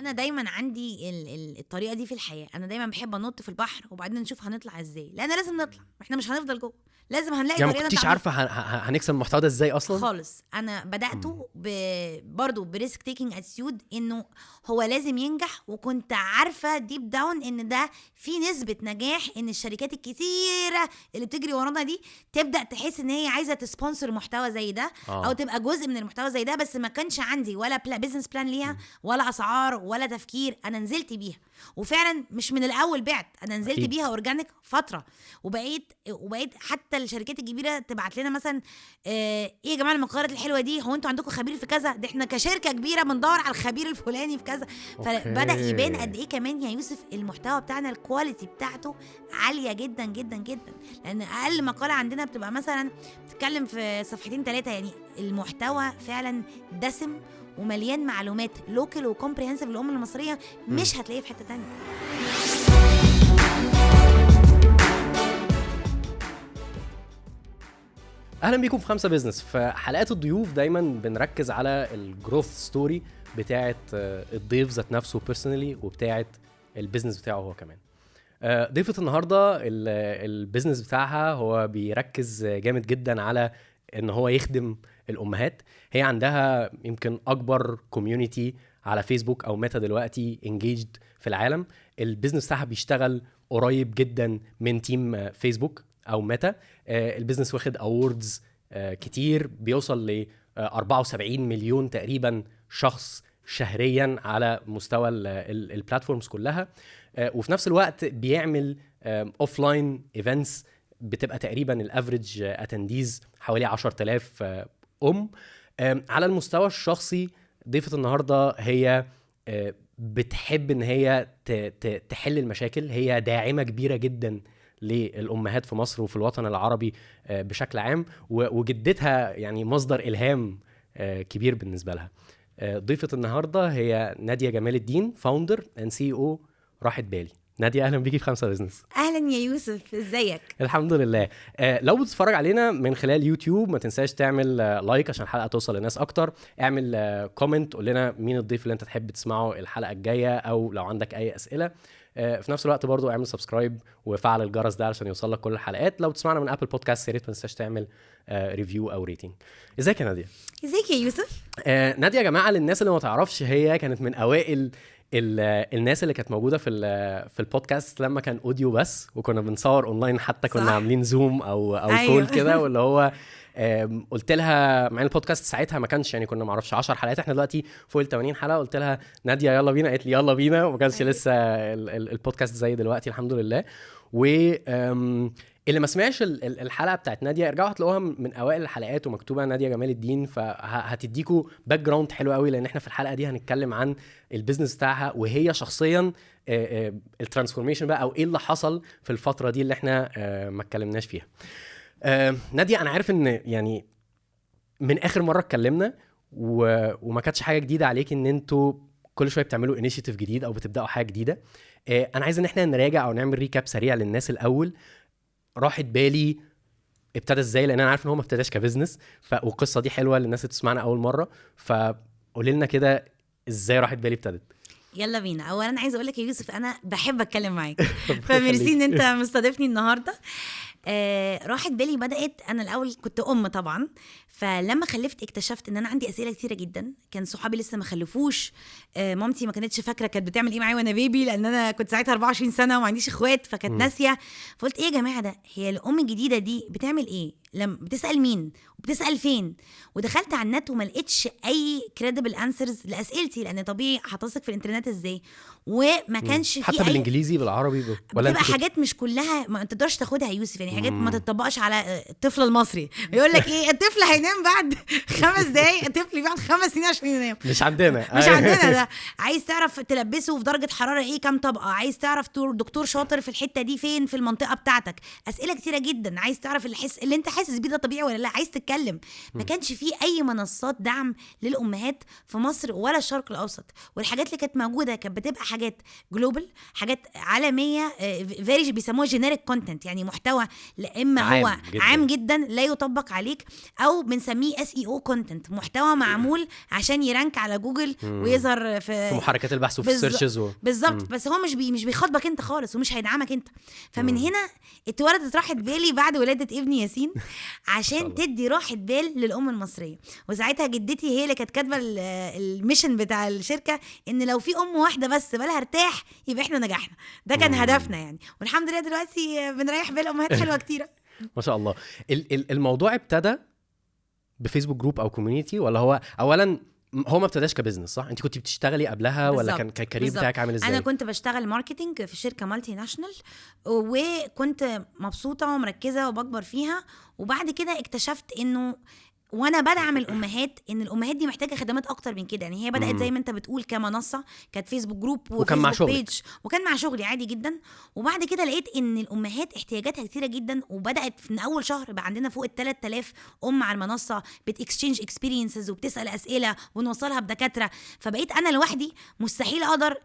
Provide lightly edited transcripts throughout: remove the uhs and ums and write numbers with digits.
انا دايما عندي الطريقة دي في الحياه. انا دايما بحب انط في البحر وبعدين نشوف هنطلع ازاي، لان لازم نطلع، احنا مش هنفضل جوه، لازم هنلاقي يعني طريقه. ما كنتيش عارفه هنكسب المحتوى ده ازاي اصلا خالص. انا بداته برضه ب risk taking attitude، انه هو لازم ينجح، وكنت عارفه deep down ان ده في نسبه نجاح، ان الشركات الكتيرة اللي بتجري ورانا دي تبدا تحس ان هي عايزه ت sponsor محتوى زي ده او تبقى جزء من المحتوى زي ده. بس ما كانش عندي ولا business plan ليها ولا اسعار ولا تفكير. انا نزلت بيها وفعلا مش من الاول بعت، انا نزلت بيها organic فترة، وبقيت حتى الشركات الكبيرة تبعت لنا مثلا ايه يا جماعة المقالات الحلوة دي، هو انتوا عندكم خبير في كذا؟ ده احنا كشركة كبيرة بندور على الخبير الفلاني في كذا. فبدا يبان قد ايه كمان يا يوسف المحتوى بتاعنا ال quality بتاعته عالية جدا جدا جدا، لان اقل مقاله عندنا بتبقى مثلا بتتكلم في صفحتين ثلاثة، يعني المحتوى فعلا دسم ومليان معلومات local و comprehensive للأم المصرية، مش هتلاقيه في حتة تانية. اهلا بيكم في خمسة بيزنس. في حلقات الضيوف دايما بنركز على ال growth story بتاعه الضيف ذات نفسه personally وبتاعه ال business بتاعه هو كمان. ضيفة النهارده ال business بتاعها هو بيركز جامد جدا على ان هو يخدم الامهات. هي عندها يمكن اكبر community على فيسبوك او ميتا دلوقتي engaged في العالم. ال business بتاعها بيشتغل قريب جدا من team فيسبوك او ميتا. ال business واخد awards كتير، بيوصل ل 74 مليون تقريبا شخص شهريا على مستوى ال platforms كلها. وفي نفس الوقت بيعمل offline events بتبقى تقريبا ال average attendees حوالي 10,000 ام. على المستوى الشخصي ضيفة النهارده هي بتحب ان هي تحل المشاكل. هي داعمة كبيرة جدا للأمهات في مصر وفي الوطن العربي بشكل عام، وجدتها يعني مصدر إلهام كبير بالنسبة لها. ضيفة النهاردة هي نادية جمال الدين، founder and CEO راحة بالي. نادية أهلا بيكي في خمسة بيزنس. أهلا يا يوسف، ازيك؟ الحمد لله. لو بتتفرج علينا من خلال يوتيوب ما تنساش تعمل like عشان الحلقة توصل لناس أكتر. اعمل comment قول لنا مين الضيف اللي انت تحب تسمعه الحلقة الجاية، أو لو عندك أي أسئلة. في نفس الوقت برضو اعمل subscribe وفعل الجرس ده علشان يوصل لك كل الحلقات. لو تسمعنا من ابل بودكاست يا ريت ما تنساش تعمل review او rating. ازيك يا نادية؟ ازيك يا يوسف؟ نادية يا جماعة للناس اللي ما تعرفش، هي كانت من اوائل الناس اللي كانت موجودة في البودكاست لما كان audio بس، وكنا بنصور اونلاين، حتى كنا عاملين زوم او أيوة. call كده، واللي هو قلت لها مع البودكاست ساعتها ما كانش يعني كنا ما اعرفش 10 حلقات، احنا دلوقتي فوق ال 80 حلقة. قلت لها ناديه يلا بينا، قالت لي يلا بينا، وما كانش لسه البودكاست زي دلوقتي الحمد لله. و اللي ما سمعش الحلقة بتاعت ناديه ارجعوا هتلاقوها من اوائل الحلقات ومكتوبه ناديه جمال الدين، فهتديكوا background حلو قوي، لان احنا في الحلقة دي هنتكلم عن ال business بتاعها وهي شخصيا ال transformation بقى، او ايه اللي حصل في الفترة دي اللي احنا ما اتكلمناش فيها. نادية انا عارف ان يعني من اخر مرة اتكلمنا وما كانتش حاجة جديدة عليك ان انتوا كل شوية بتعملوا initiative جديد او بتبداوا حاجة جديدة. انا عايز ان احنا نراجع او نعمل recap سريع للناس الاول. راحت بالي ابتدى ازاي، لان انا عارف ان هو ما ابتداش ك business، والقصه دي حلوة للناس اللي تسمعنا اول مرة، فقولي لنا كده ازاي راحت بالي ابتدت. يلا بينا. اولا عايزه اقول لك يا يوسف انا بحب اتكلم معاك، فميرسي ان انت مستضيفني النهارده. راحت بالي بدأت أنا الأول كنت أم طبعا، فلما خلفت اكتشفت إن أنا عندي أسئلة كتيرة جدا. كان صحابي لسه ما خلفوش، مامتي ما كانتش فاكرة كانت بتعمل إيه معايا وأنا baby، لأن أنا كنت ساعتها 24 سنة وما عنديش إخوات، فكانت ناسية. فقلت إيه يا جماعة ده، هي الأم الجديدة دي بتعمل إيه؟ لما بتسأل مين وبتسأل فين؟ ودخلت على النت وما لقيتش أي credible answers لأسئلتي، لأن طبيعي هتثق في الإنترنت إزاي؟ وما كانش في حتى بالإنجليزي بالعربي ولا بتبقى حاجات مش كلها ما تقدرش تاخدها يا يوسف، يعني حاجات ما تتطبقش على الطفل المصري. يقول لك ايه الطفل هينام بعد 5 دقايق، الطفل بعد 5 سنين عشان ينام، مش عندنا مش عندنا ده. عايز تعرف تلبسه في درجة حرارة ايه، كام طبقة، عايز تعرف دكتور شاطر في الحتة دي فين في المنطقة بتاعتك، أسئلة كتيرة جدا. عايز تعرف الحس اللي انت حاسس حاسس بيه ده طبيعي ولا لا، عايز تتكلم. ما كانش فيه اي منصات دعم للامهات في مصر ولا الشرق الاوسط، والحاجات اللي كانت موجودة كانت بتبقى حاجات global، حاجات عالميه، very بيسموها generic content، يعني محتوى لا اما عام هو جداً. عام جدا لا يطبق عليك، او بنسميه SEO content، محتوى معمول عشان ي rank على جوجل ويظهر في محركات البحث وفي ال searches بالظبط. بس هو مش بيخاطبك انت خالص ومش هيدعمك انت. فمن هنا اتولدت راحة بالي بعد ولاده ابني ياسين، عشان الله. تدي راحة بال للام المصريه. وساعتها جدتي هي اللي كانت كاتبه ال mission بتاع الشركه، ان لو في ام واحدة بس بالها ارتاح يبقى احنا نجحنا. ده كان هدفنا يعني، والحمد لله دلوقتي بنريح بال امهات حلوة كتيره. ما شاء الله. الموضوع ابتدى ب Facebook group او community، ولا هو اولا هو ما ابتداش ك business، صح؟ انت كنت بتشتغلي قبلها ولا بالظبط. كان ال career بالظبط. بتاعك عامل ازاي؟ انا كنت بشتغل marketing في شركة multinational، وكنت مبسوطة ومركزه وبكبر فيها. وبعد كده اكتشفت انه وانا بدعم الامهات ان الامهات دي محتاجه خدمات اكتر من كده. يعني هي بدات زي ما انت بتقول كمنصه، كانت Facebook group وكان مع وفيسبوك شغلك. page، وكان مع شغلي عادي جدا. وبعد كده لقيت ان الامهات احتياجاتها كتيرة جدا، وبدات من اول شهر بقى عندنا فوق ال 3000 ام على المنصة بت exchange experiences وبتسال اسئلة ونوصلها بدكاتره. فبقيت انا لوحدي مستحيل اقدر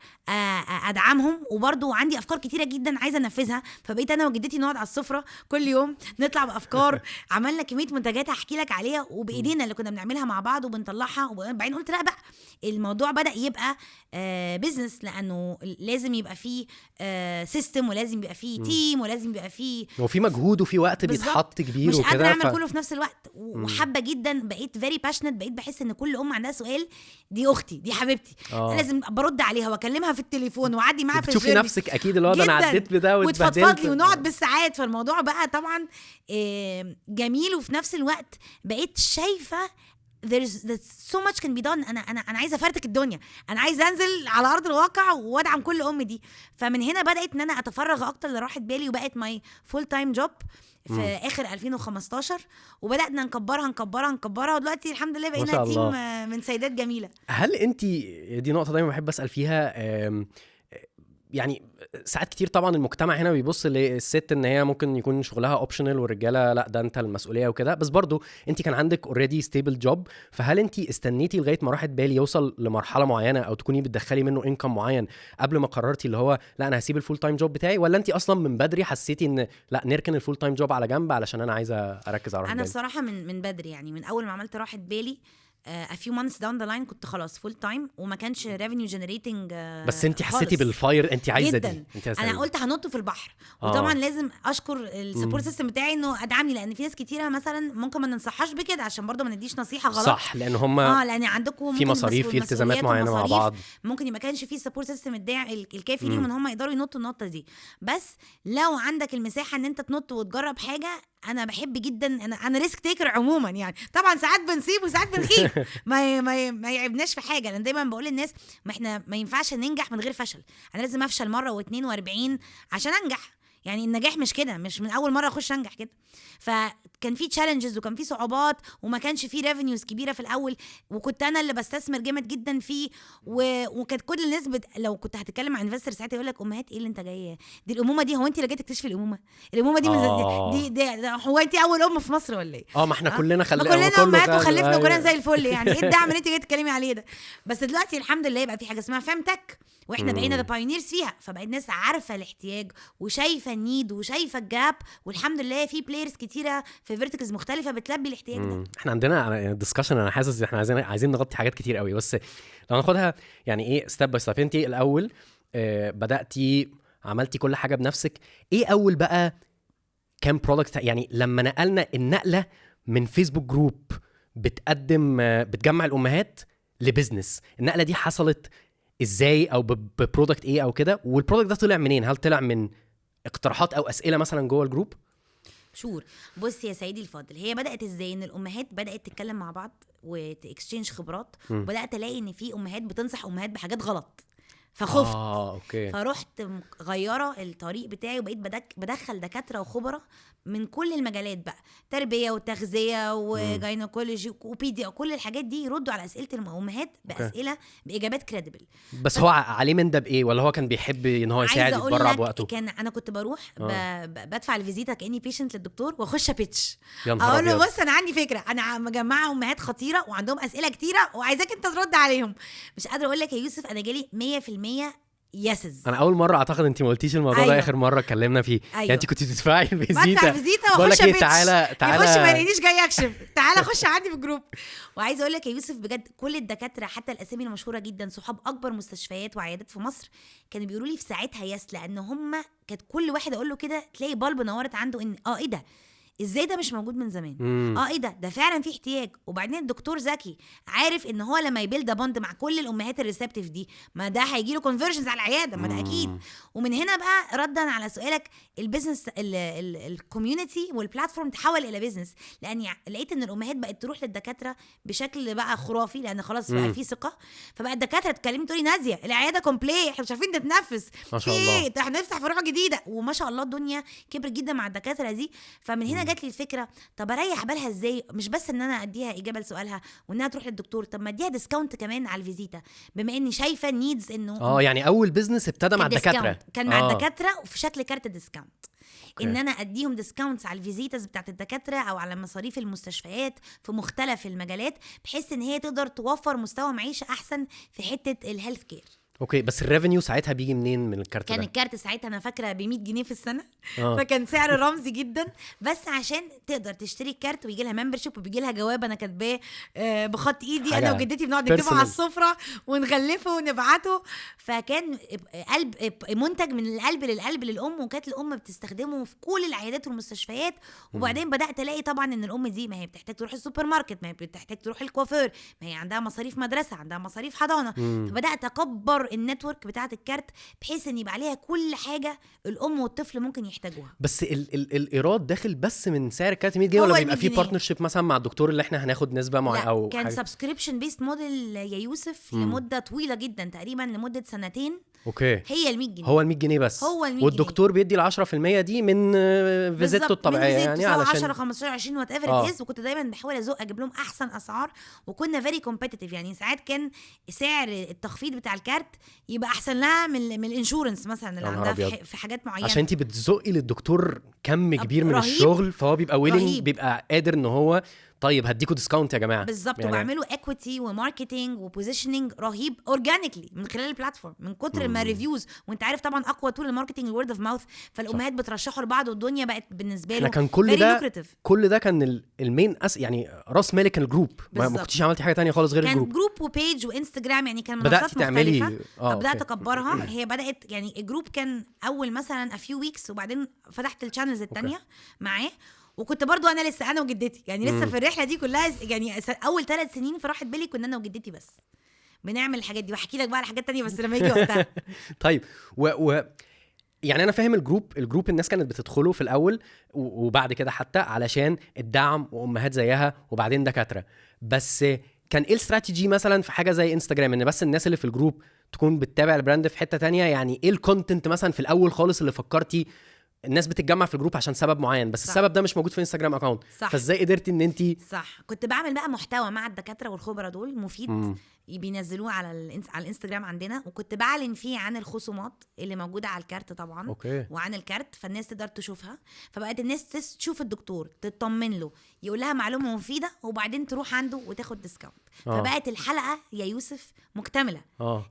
ادعمهم، وبرضو عندي افكار كتيرة جدا عايزه انفذها. فبقيت انا وجدتي نقعد على السفرة كل يوم نطلع بافكار. عملنا كمية منتجات هحكي لك عليها، وبايدينا اللي كنا بنعملها مع بعض وبنطلعها. وبعدين قلت لا بقى، الموضوع بدا يبقى business، لانه لازم يبقى فيه system، ولازم يبقى فيه team، ولازم يبقى فيه وفي مجهود وفي وقت بالظبط. بيتحط كبير مش قادرة وكده. اعمل كله في نفس الوقت. وحابة جدا، بقيت very passionate، بقيت بحس ان كل ام عندها سؤال دي اختي، دي حبيبتي، انا لازم برد عليها واكلمها في التليفون واعدي معاها في بتشوفي ال journey. نفسك اكيد اللي هو ده انا جداً. عديت بده وتفضفض واتبهدلت. لي ونقعد بالساعات. فالموضوع بقى طبعا جميل، وفي نفس الوقت بقيت شايفه there's so much can be done. انا عايزه افرتك الدنيا، انا عايزه انزل على ارض الواقع وادعم كل ام دي. فمن هنا بدات ان انا اتفرغ اكتر لراحه بالي، وبقت my full time job في اخر 2015، وبدانا نكبرها نكبرها نكبرها، ودلوقتي الحمد لله ما بقينا شاء team الله. من سيدات جميله. هل انت، دي نقطة دايما بحب اسال فيها، يعني ساعات كتير طبعا المجتمع هنا بيبص للست ان هي ممكن يكون شغلها optional، والرجاله لا ده انت المسؤولية وكده، بس برضو انت كان عندك already stable job، فهل انت استنيتي لغاية ما راحت بالي يوصل لمرحلة معينة او تكوني بتدخلي منه income معين قبل ما قررتي اللي هو لا انا هسيب ال full time job بتاعي، ولا انت اصلا من بدري حسيتي ان لا نركن ال full time job على جنب علشان انا عايزه اركز على راحة انا بالي؟ بصراحة من بدري، يعني من اول ما عملت راحة بالي a few months down the line كنت خلاص full time، وما كانش revenue generating. بس انت حسيتي بال fire، انت عايزه جدا. دي، انت عايزة انا دي. قلت هنط في البحر. وطبعا لازم اشكر ال support system بتاعي انه ادعمني، لان في ناس كتيرة مثلا ممكن ما ننصحهاش بكده عشان برضه ما نديش نصيحة غلط. صح، لان هم اه لان عندكم في ممكن مصاريف، في التزامات مسؤوليات معينة مع ومصاريف. بعض. ممكن ما كانش في support system الداعم الكافي ليهم ان هم يقدروا ينطوا النطه دي. بس لو عندك المساحة ان انت تنط وتجرب حاجه، انا بحب جدا، انا risk taker عموما يعني. طبعا ساعات بنصيب وساعات بنخيب، ما يعيبناش في حاجه، لان دايما بقول للناس ما احنا ما ينفعش ننجح من غير فشل. انا لازم افشل مرة واثنين واربعين عشان انجح. يعني النجاح مش كده، مش من اول مرة اخش انجح كده. فكان في challenges وكان في صعوبات، وما كانش في revenues كبيرة في الاول، وكنت انا اللي بستثمر جامد جدا فيه. وكانت كل الناس لو كنت هتتكلم مع investor ساعتها يقول لك امهات ايه اللي انت جاية دي، الامومة دي، هو انت اللي جاية تكتشفي الامومه؟ الامومة دي من دي هو انت اول ام في مصر ولا ايه؟ اه ما احنا كلنا ما كلنا كله امهات وخلفنا وكلنا زي الفل، يعني ايه الدعم اللي انت جاية تتكلمي عليه ده؟ بس دلوقتي الحمد لله بقى في حاجة اسمها femtech، واحنا بقينا the pioneers فيها، فبقت الناس عارفه الاحتياج وشايفه ال need وشايفه ال gap، والحمد لله في players كتيرة في verticals مختلفة بتلبي الاحتياج ده. احنا عندنا discussion، انا حاسس احنا عايزين نغطي حاجات كتير قوي، بس لو ناخدها يعني ايه step by step. انت الاول بداتي عملتي كل حاجة بنفسك، ايه اول بقى كام product؟ يعني لما نقلنا النقلة من Facebook group بتقدم بتجمع الامهات ل business، النقلة دي حصلت ازاي؟ او ب product ايه او كده؟ وال product ده طلع منين؟ هل طلع من اقتراحات او اسئلة مثلا جوه ال group؟ sure. بص يا سيدي الفاضل، هي بدات ازاي؟ ان الامهات بدات تتكلم مع بعض وت exchange خبرات، وبدات الاقي ان في امهات بتنصح امهات بحاجات غلط، فخفت. اه okay. فرحت مغيرة الطريق بتاعي، وبقيت بدخل دكاترة وخبراء من كل المجالات بقى، تربيه وتغذية و gynecology و pedia وكل الحاجات دي، يردوا على اسئلة الامهات باسئلة باجابات credible. بس هو عليه من ده بايه؟ ولا هو كان بيحب ان هو يساعد يتبرع بوقته؟ كان انا كنت بروح بدفع الفيزيتا كاني patient للدكتور واخش pitch، اقول له بص انا عندي فكره، انا مجمعة امهات خطيرة وعندهم اسئلة كتيرة وعايزاك انت ترد عليهم. مش قادرة اقول لك يا يوسف، انا جالي 100% yeses. انا اول مرة اعتقد انت ما قلتيش الموضوع. ده اخر مرة اتكلمنا فيه. يعني انت كنت بتدفعي الفيزيتا؟ بدفع الفيزيتا واخش pitch. تعالى تعالى، يخش ما يلاقينيش جاي اكشف، تعالى خش عندي في ال group. وعايزه اقول لك يا يوسف بجد، كل الدكاترة حتى الاسامي المشهورة جدا، صحاب اكبر مستشفيات وعيادات في مصر، كانوا بيقولوا لي في ساعتها yes، لان هم كانت كل واحد اقول له كده تلاقي bulb نورت عنده ان ايه ده، ازاي ده مش موجود من زمان؟ ايه ده فعلا في احتياج. وبعدين الدكتور ذكي، عارف ان هو لما ي build bond مع كل الامهات ال receptive دي، ما ده هيجي له conversions على العياده، ما ده اكيد. ومن هنا بقى ردا على سؤالك، ال business ال community وال platform تحول الى business، لاني لقيت ان الامهات بقت تروح للدكاتره بشكل بقى خرافي، لان خلاص بقى في ثقة. فبقى الدكاترة تكلمني تقولي ناديه العيادة complete، احنا مش عارفين نتنفس، ما شاء الله، احنا نفتح فروع جديدة، وما شاء الله الدنيا كبرت جدا مع الدكاترة دي. فمن هنا جات لي الفكرة، طب اريح بالها ازاي؟ مش بس ان انا اديها اجابه لسؤالها وانها تروح للدكتور، طب ما اديها discount كمان على الفيزيتا، بما اني شايفه ال needs انه يعني اول business ابتدى مع الدكاترة، كان مع الدكاترة وفي شكل كارت discount. ان انا اديهم discounts على ال visitas بتاعت الدكاترة او على مصاريف المستشفيات في مختلف المجالات، بحيث ان هي تقدر توفر مستوى معيشة احسن في حتة ال health care. okay، بس ال revenue ساعتها بيجي منين من الكارت؟ كان ده الكارت ساعتها انا فاكره ب 100 جنيه في السنة. فكان سعر رمزي جدا، بس عشان تقدر تشتري الكارت ويجي لها membership وبيجي لها جواب انا كاتباه بخط ايدي، انا وجدتي بنقعد نكتبه على السفرة ونغلفه ونبعته. فكان قلب منتج من القلب للقلب للام، وكانت الام بتستخدمه في كل العيادات والمستشفيات. وبعدين بدات الاقي طبعا ان الام دي ما هي بتحتاج تروح السوبر ماركت، ما هي بتحتاج تروح الكوافير، ما هي عندها مصاريف مدرسه، عندها مصاريف حضانة. فبدات اكبر ال network بتاعه الكارت بحيث ان يبقى عليها كل حاجة الام والطفل ممكن يحتاجوها. بس ال الايراد داخل بس من سعر الكارت 100 جنيه، ولا بيبقى فيه partnership مثلا مع الدكتور اللي احنا هناخد نسبه معينة؟ او كان subscription based model يا يوسف لمدة طويلة جدا، تقريبا لمدة سنتين. okay، هي ال 100 جنيه، هو ال 100 جنيه بس، هو ال 100 والدكتور بيدي ال 10% دي من فيزيته الطبيعية، يعني علشان 10 15 20 whatever it is. وكنت دايما بحاول ازق اجيب لهم احسن اسعار، وكنا very competitive. يعني ساعات كان سعر التخفيض بتاع الكارت يبقى احسن لها من ال insurance مثلا اللي عندها في حاجات معينة، عشان انت بتزقي للدكتور كم كبير من الشغل، فهو بيبقى willing، بيبقى قادر ان هو طيب هديكوا discount يا جماعة. بالظبط يعني. وبعملوا equity و marketing و positioning رهيب organically من خلال ال platform، من كتر ما reviews، وانت عارف طبعا اقوى tool ال marketing ال word of mouth، فالامهات بترشحوا لبعض، والدنيا بقت بالنسبة له كان كل ده lucrative. كل ده كان ال main يعني راس مالك كان ال group، ما كنتيش عملتي حاجة تانية خالص غير كان ال group. group و page وانستجرام، يعني كان منصات مختلفة. بدات اكبرها. هي بدات يعني ال group كان اول مثلا a few weeks، وبعدين فتحت ال channels الثانية معاه. وكنت برضو انا لسه انا وجدتي يعني لسه في الرحلة دي كلها، يعني اول 3 سنين في راحة بالي كنا انا وجدتي بس بنعمل الحاجات دي. واحكي لك بقى على حاجات تانية بس لما يجي وقتها. طيب و يعني انا فاهم ال group الناس كانت بتدخله في الاول وبعد كده حتى علشان الدعم وامهات زيها وبعدين دكاترة، بس كان ايه الاستراتيجي مثلا في حاجة زي انستجرام ان بس الناس اللي في ال group تكون بتتابع ال brand في حتة تانية؟ يعني ايه ال content مثلا في الاول خالص اللي فكرتي الناس بتتجمع في ال group عشان سبب معين، بس صح. السبب ده مش موجود في انستجرام account، فازاي قدرتي ان انت صح؟ كنت بعمل بقى محتوى مع الدكاترة والخبراء دول مفيد بينزلوه على الانستجرام عندنا، وكنت بعلن فيه عن الخصومات اللي موجودة على الكارت طبعا. okay. وعن الكارت، فالناس تقدر تشوفها. فبقت الناس تشوف الدكتور، تطمن له، يقول لها معلومة مفيدة، وبعدين تروح عنده وتاخد discount. فبقت الحلقة يا يوسف مكتملة.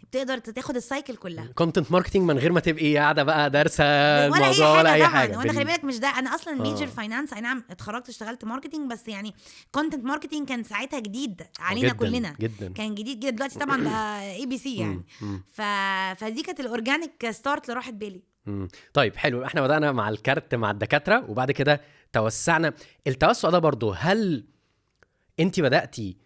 بتقدر تاخد ال cycle كلها content marketing من غير ما تبقي قاعدة بقى دارسه الموضوع ولا اي حاجة. وانا خلي بالك مش ده، انا اصلا major finance، اي نعم اتخرجت اشتغلت marketing، بس يعني content marketing كان ساعتها جديد علينا جداً كلنا جداً. كان جديد جدا. دلوقتي طبعا بقى ABC يعني. فدي كانت ال organic start اللي راحت بالي. طيب حلو، احنا بدأنا مع الكارت مع الدكاترة وبعد كده توسعنا. التوسع ده برضو هل انت بدأتي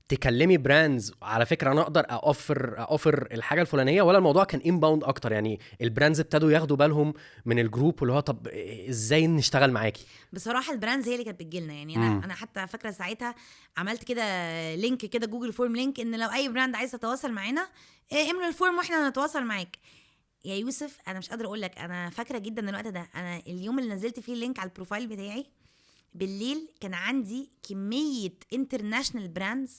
تكلمي brands على فكرة انا اقدر offer الحاجة الفلانية، ولا الموضوع كان inbound اكتر؟ يعني ال brands ابتدوا ياخدوا بالهم من ال group واللي هو طب ازاي نشتغل معاكي؟ بصراحة ال brands هي اللي كانت بتجيلنا يعني. انا حتى فاكره ساعتها عملت كده link كده Google form link، ان لو اي brand عايز تتواصل معانا املوا ال form واحنا نتواصل معاك. يا يوسف انا مش قادرة اقول لك، انا فاكره جدا الوقت ده. انا اليوم اللي نزلت فيه ال link على ال profile بتاعي بالليل كان عندي كمية international brands،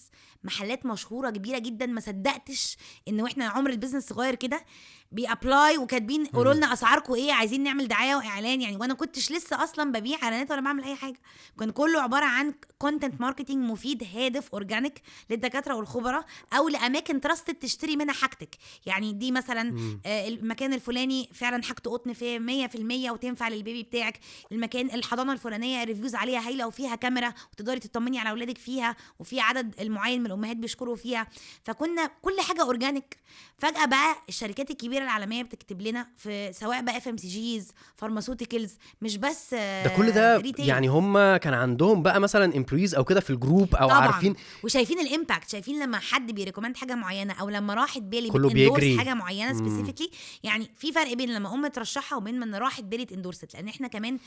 محلات مشهورة كبيرة جدا، ما صدقتش ان واحنا عمر ال business صغير كده بي apply وكاتبين قولوا لنا اسعاركم ايه، عايزين نعمل دعاية واعلان. يعني وانا كنتش لسه اصلا ببيع اعلانات ولا بعمل اي حاجه، كان كله عبارة عن content marketing مفيد هادف organic للدكاتره والخبراء او لاماكن trusted تشتري منها حاجتك. يعني دي مثلا المكان الفلاني فعلا حاجته قطن فيه 100% وتنفع لل baby بتاعك، المكان الحضانة الفلانية reviews عليها هايلة وفيها كاميرا وتقدري تطمني على اولادك فيها، وفي عدد المعين من الامهات بيشكروا فيها. فكنا كل حاجة organic. فجاة بقى الشركات الكبيرة العالمية بتكتب لنا في سواء بقى FMCGs، pharmaceuticals، مش بس ده كل ده retail. يعني هم كان عندهم بقى مثلا employees او كده في ال group او طبعًا. عارفين وشايفين ال impact، شايفين لما حد بي recommend حاجة معينة او لما راحت بالي بت endorse حاجة معينة specifically. يعني في فرق بين لما ام ترشحها وبين من راحت بالي ت endorse، لان احنا كمان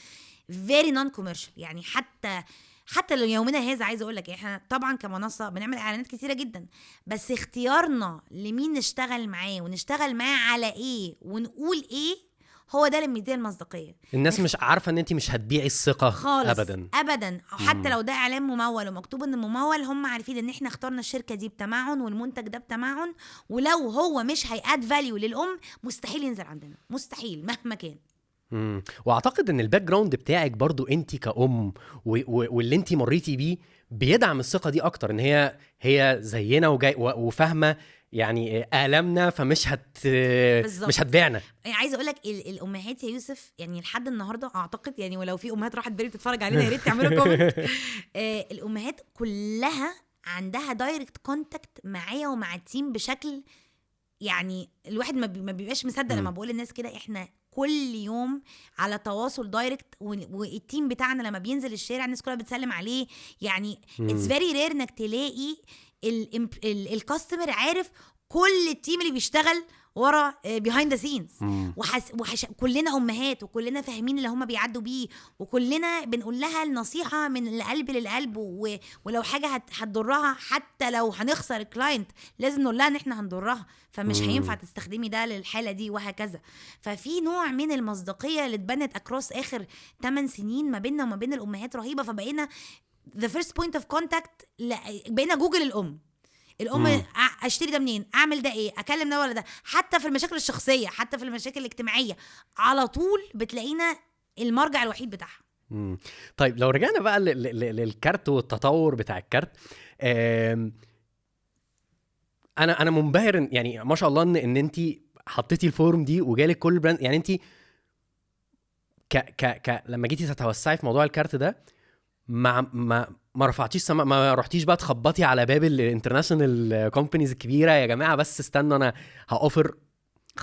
very non commercial. يعني حتى لو يومنا هذا عايزه اقول لك احنا طبعا كمنصه بنعمل اعلانات كتيرة جدا، بس اختيارنا لمين نشتغل معاه ونشتغل معاه على ايه ونقول ايه هو ده اللي مديه المصداقية. الناس مش عارفه ان انت مش هتبيعي الثقة خالص ابدا ابدا. حتى لو ده اعلان ممول ومكتوب ان ممول، هم عارفين ان احنا اخترنا الشركة دي بتمعن والمنتج ده بتمعن، ولو هو مش هي add value للام مستحيل ينزل عندنا، مستحيل مهما كان. واعتقد ان ال background بتاعك برضو انت كأم واللي انت مريتي بيه بيدعم الثقة دي اكتر، ان هي زينا وجاي وفاهمه يعني آلامنا، فمش مش هتبيعنا. يعني عايزه اقول لك الامهات يا يوسف، يعني لحد النهارده اعتقد، يعني ولو في امهات راحت بالي تتفرج علينا يا ريت تعملوا comment. الامهات كلها عندها direct contact معايا ومع ال team بشكل يعني الواحد ما بيبقاش مصدق لما بقول للناس كده. احنا كل يوم على تواصل direct، وال team بتاعنا لما بينزل الشارع الناس كلها بتسلم عليه. يعني it's very rare انك تلاقي ال customer عارف كل ال team اللي بيشتغل ورا behind the scenes. كلنا امهات وكلنا فاهمين اللي هم بيعدوا بيه، وكلنا بنقول لها النصيحة من القلب للقلب، ولو حاجة هتضرها حتى لو هنخسر ال client لازم نقول لها ان احنا هنضرها، فمش هينفع تستخدمي ده للحالة دي وهكذا. ففي نوع من المصداقية اللي اتبنت across اخر 8 سنين ما بيننا وما بين الامهات رهيبة. فبقينا the first point of contact، بقينا جوجل الام اشتري ده منين، اعمل ده ايه، اكلم ده ولا ده. حتى في المشاكل الشخصية، حتى في المشاكل الاجتماعية، على طول بتلاقينا المرجع الوحيد بتاعها. طيب لو رجعنا بقى للكارت والتطور بتاع الكارت، انا منبهر يعني ما شاء الله ان انت حطيتي ال form دي وجالك كل brand. يعني انت ك ك ك لما جيتي تتوسعي في موضوع الكارت ده ما رفعتيش ما رحتيش بقى تخبطي على باب ال international companies الكبيرة يا جماعة بس استنوا انا ه offer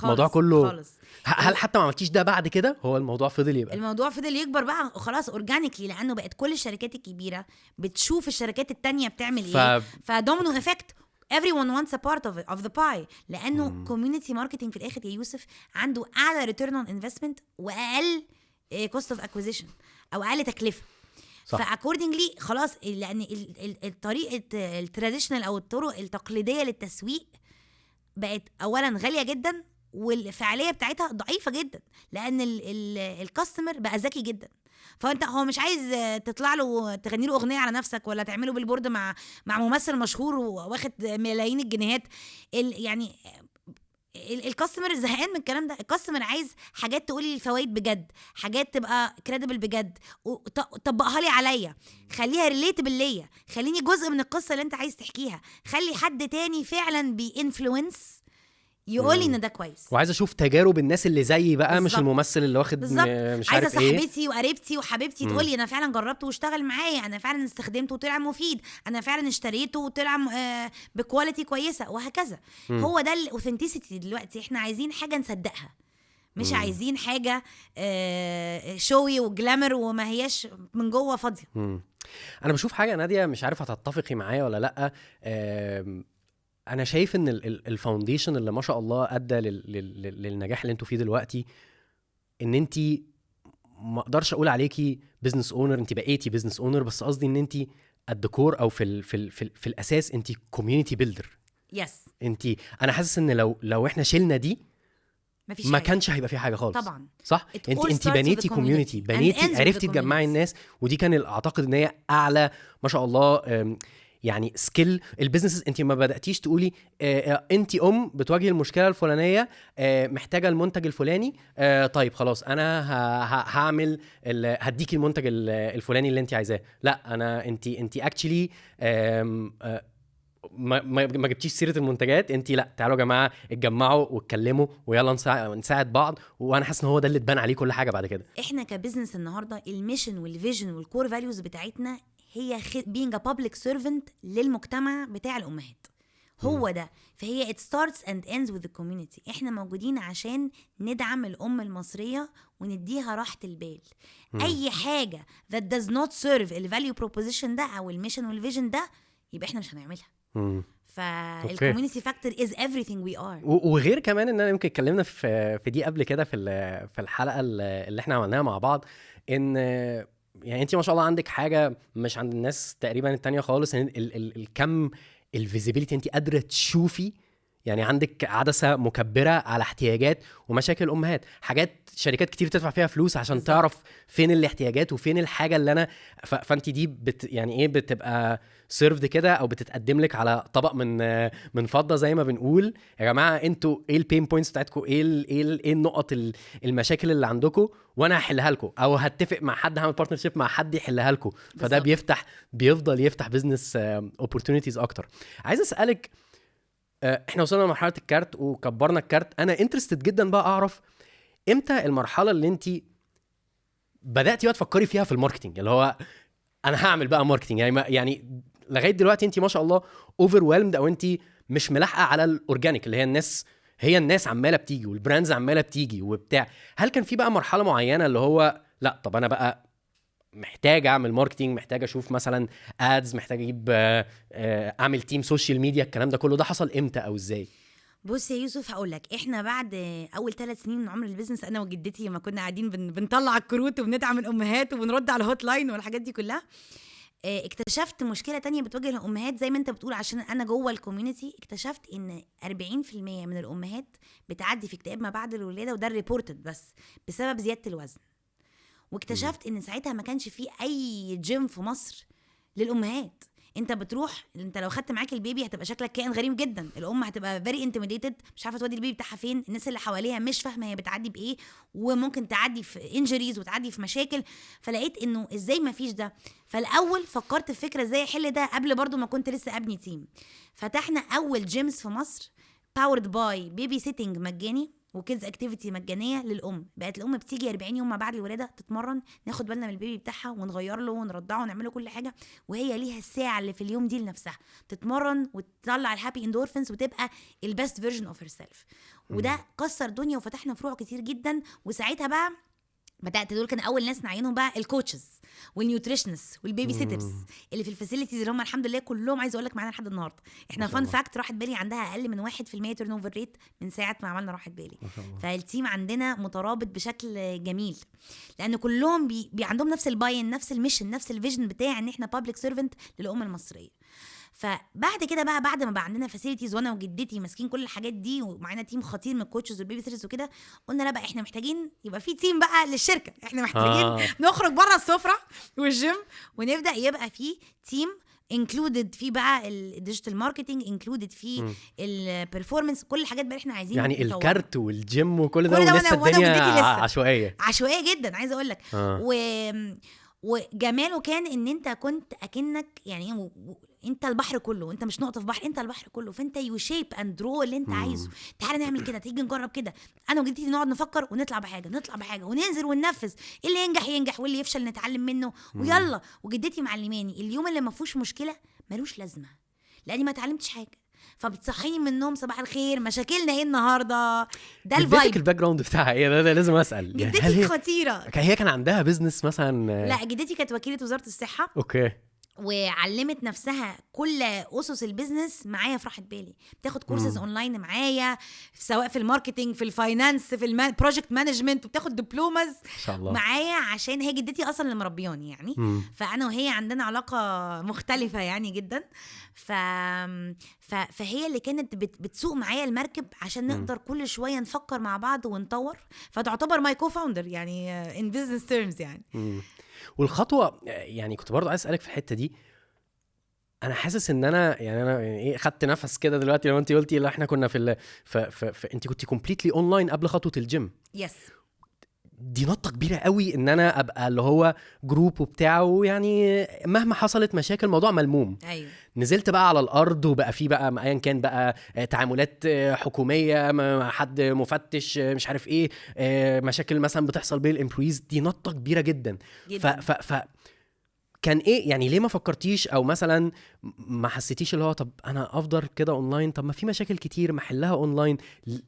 الموضوع كله خالص. هل حتى ما عملتيش ده بعد كده؟ هو الموضوع فضل يبقى الموضوع فضل يكبر بقى خلاص organically، لانه بقت كل الشركات الكبيرة بتشوف الشركات التانية بتعمل ايه، ف domino effect، everyone wants a part of the pie. لانه community marketing في الاخر يا يوسف عنده اعلى return on investment واقل cost of acquisition او اقل تكلفة. ف accordingly خلاص، لان الطريقة ال traditional او الطرق التقليدية للتسويق بقت اولا غالية جدا والفعاليه بتاعتها ضعيفة جدا، لان ال customer بقى ذكي جدا. فانت هو مش عايز تطلع له تغني له اغنية على نفسك ولا تعمله billboard مع ممثل مشهور واخد ملايين الجنيهات. يعني ال customer زهقان من الكلام ده. ال customer عايز حاجات تقولي الفوائد بجد، حاجات تبقى credible بجد، طبقها لي عليا، خليها relatable ليا، خليني جزء من القصة اللي انت عايز تحكيها، خلي حد تاني فعلا بي influence يقول لي ان ده كويس. وعايز اشوف تجارب الناس اللي زيي بقى، مش الممثل اللي واخد مش عارف ايه. عايزه صاحبتي وقريبتي وحبيبتي تقول لي انا فعلا جربته واشتغل معايا، انا فعلا استخدمته وطلع مفيد، انا فعلا اشتريته وطلع ب quality كويسة وهكذا. هو ده ال authenticity دلوقتي. احنا عايزين حاجة نصدقها، مش عايزين حاجة showy و glamour وما هياش من جوه فاضية. انا بشوف حاجة ناديه، مش عارف هتتفقي معايا ولا لا. انا شايف ان ال foundation اللي ما شاء الله ادى للنجاح اللي انتوا فيه دلوقتي، ان انت ما اقدرش اقول عليكي business owner، انت بقيتي business owner، بس قصدي ان انت at the core او في في في, في الاساس انت community builder. yes، انت انا حاسس ان لو احنا شلنا دي مفيش ما حاجة. كانش هيبقى في حاجة خالص. طبعا. صح. انت بنيتي community، بنيتي، عرفتي تجمعي الناس، ودي كان اعتقد ان هي اعلى ما شاء الله يعني scale ال business. انت ما بداتيش تقولي انت بتواجهي المشكلة الفلانيه، محتاجه المنتج الفلاني، طيب خلاص انا هعمل هديكي المنتج الفلاني اللي انت عايزاه. لا، انا انت actually ما جبتيش سيره المنتجات. انت لا، تعالوا يا جماعة اتجمعوا واتكلموا ويلا نساعد بعض، وانا حاسس ان هو ده اللي اتبنى عليه كل حاجة بعد كده. احنا ك business النهارده ال mission وال vision وال core values بتاعتنا هي being a public servant للمجتمع بتاع الامهات، هو ده. فهي it starts and ends with the community. احنا موجودين عشان ندعم الام المصرية ونديها راحة البال. اي حاجة that does not serve ال value proposition ده او ال mission وال vision ده يبقى احنا مش هنعملها. فال community factor is everything we are. وغير كمان ان انا يمكن اتكلمنا في دي قبل كده في الحلقة اللي احنا عملناها مع بعض، ان يعني انت ما شاء الله عندك حاجة مش عند الناس تقريبا التانية خالص، ان ال ال الكم ال visibility، انت قادرة تشوفي، يعني عندك عدسة مكبره على احتياجات ومشاكل الامهات، حاجات شركات كتير بتدفع فيها فلوس عشان تعرف فين الاحتياجات وفين الحاجة اللي انا فانت دي يعني ايه بتبقى served كده او بتتقدم لك على طبق من فضة زي ما بنقول. يا جماعة انتوا ايه ال pain points بتاعتكم، ايه النقط المشاكل اللي عندكم، وانا هحلها لكم، او هتفق مع حد، هعمل partnership مع حد يحلها لكم. فده بيفضل يفتح business opportunities اكتر. عايز اسالك، احنا وصلنا لمرحلة الكارت وكبرنا الكارت، انا interested جدا بقى اعرف امتى المرحلة اللي انت بداتي بقى تفكري فيها في ال marketing، اللي هو انا هعمل بقى marketing. يعني ما يعني لغاية دلوقتي انت ما شاء الله overwhelmed او انت مش ملاحقه على ال organic اللي هي الناس، هي الناس عماله بتيجي وال brands عماله بتيجي وبتاع. هل كان في بقى مرحلة معينة اللي هو لا طب انا بقى محتاج اعمل marketing، محتاج اشوف مثلا ads، محتاج اجيب اعمل team social media، الكلام ده كله ده حصل امتى او ازاي؟ بص يا يوسف، هقول لك، احنا بعد اول 3 سنين من عمر ال business، انا وجدتي لما كنا قاعدين بنطلع الكروت وبندعم الامهات وبنرد على ال hotline والحاجات دي كلها، اكتشفت مشكلة تانية بتواجه الامهات زي ما انت بتقول، عشان انا جوه ال community اكتشفت ان 40% من الامهات بتعدي في اكتئاب ما بعد الولاده، وده reported، بس بسبب زيادة الوزن. واكتشفت ان ساعتها ما كانش في اي جيم في مصر للامهات. انت بتروح، انت لو خدت معاك ال baby هتبقى شكلك كائن غريب جدا، الام هتبقى very intimidated، مش عارفه تودي ال baby بتاعها فين، الناس اللي حواليها مش فاهمه هي بتعدي بايه، وممكن تعدي في injuries وتعدي في مشاكل. فلقيت انه ازاي ما فيش ده؟ فالاول فكرت في فكرة ازاي احل ده قبل برضو ما كنت لسه ابني team. فتحنا اول gyms في مصر powered by babysitting مجاني و kids activity مجانية للام. بقت الام بتيجي 40 يوم ما بعد الولادة تتمرن، ناخد بالنا من ال baby بتاعها ونغير له ونرضعه ونعمل له كل حاجه، وهي ليها الساعة اللي في اليوم دي لنفسها تتمرن وتطلع ال happy endorphins وتبقى ال best version of herself. وده كسر دنيا وفتحنا فروع كتير جدا. وساعتها بقى بدات، دول كان اول ناس نعينهم بقى ال coaches وال nutritionists وال babysitters اللي في ال facilities، اللي هم الحمد لله كلهم عايز اقول لك معانا لحد النهارده. احنا ما شاء fun الله. fact، راحة بالي عندها اقل من 1% turnover rate من ساعة ما عملنا راحة بالي. ما شاء الله. فال team عندنا مترابط بشكل جميل، لان كلهم بي عندهم نفس ال buy-in، نفس ال mission، نفس ال vision بتاع ان احنا public servant للام المصريه. فبعد كده بقى، بعد ما بقى عندنا facilities وانا وجدتي ماسكين كل الحاجات دي ومعانا team خطير من ال coaches وال babysitters وكده، قلنا لا بقى، احنا محتاجين يبقى في team بقى للشركه، احنا محتاجين نخرج بره السفرة والجيم ونبدا يبقى في team included فيه بقى ال digital marketing، included فيه ال performance، كل الحاجات بقى اللي احنا عايزين يعني نطورها. الكارت والجيم وكل ده كل ده ولسه وأنا الدنيا وجدتي لسه. عشوائيه. عشوائية جدا عايزه اقول لك. وجماله كان ان انت كنت اكنك يعني إيه، انت البحر كله، انت مش نقطة في بحر، انت البحر كله. فانت you shape and draw اللي انت عايزه. تعالى نعمل كده، تيجي نجرب كده. انا وجدتي نقعد نفكر ونطلع بحاجه، نطلع بحاجة وننزل وننفذ، اللي ينجح ينجح واللي يفشل نتعلم منه ويلا. وجدتي معلماني اليوم اللي ما فيهوش مشكلة ملوش لازمه، لاني ما اتعلمتش حاجه. فبتصحيني من النوم، صباح الخير، مشاكلنا ايه النهارده؟ ده جدتك ال vibe. ال background بتاعها ايه؟ ده لازم اسال يعني. هل جدتي هي خطيره. هي كان عندها business مثلا؟ لا، جدتي كانت وكيله وزارة الصحه. وعلمت نفسها كل اسس ال business معايا في راحة بالي، بتاخد كورسز اونلاين معايا، سواء في ال marketing، في ال finance، في ال project management، وبتاخد diplomas ما شاء الله. معايا، عشان هي جدتي اصلا اللي مربياني يعني. فانا وهي عندنا علاقة مختلفة يعني جدا. فهي اللي كانت بتسوق معايا المركب عشان نقدر كل شوية نفكر مع بعض ونطور، فتعتبر my co-founder يعني in business terms يعني. والخطوه، يعني كنت برضو عايز اسالك في الحتة دي. انا حاسس ان انا يعني انا يعني ايه، خدت نفس كده دلوقتي لما انت قلتي لا احنا كنا في ال... ف... ف... ف... انت كنت completely online قبل خطوة الجيم. yes. دي نطه كبيرة قوي ان انا ابقى اللي هو group وبتاع، يعني مهما حصلت مشاكل الموضوع ملموم. نزلت بقى على الارض وبقى في بقى ايا كان بقى تعاملات حكومية مع حد مفتش، مش عارف ايه، مشاكل مثلا بتحصل بين ال employees، دي نطه كبيرة جدا. جدا. ف ف ف كان ايه يعني، ليه ما فكرتيش او مثلا ما حسيتيش اللي هو طب انا افضل كده اونلاين، طب ما في مشاكل كتير ما احلها اونلاين؟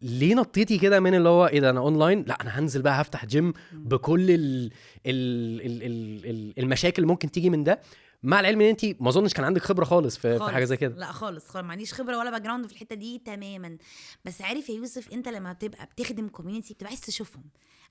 ليه نطيتي كده من اللي هو ايه ده انا اونلاين، لا انا هنزل بقى هفتح جيم بكل ال ال ال ال ال المشاكل اللي ممكن تيجي من ده، مع العلم ان انت ما اظنش كان عندك خبره خالص في حاجة زي كده؟ لا خالص خالص، ما عنديش خبره ولا background في الحتة دي تماما. بس عارف يا يوسف، انت لما تبقى بتخدم community بتبقى عايز تشوفهم،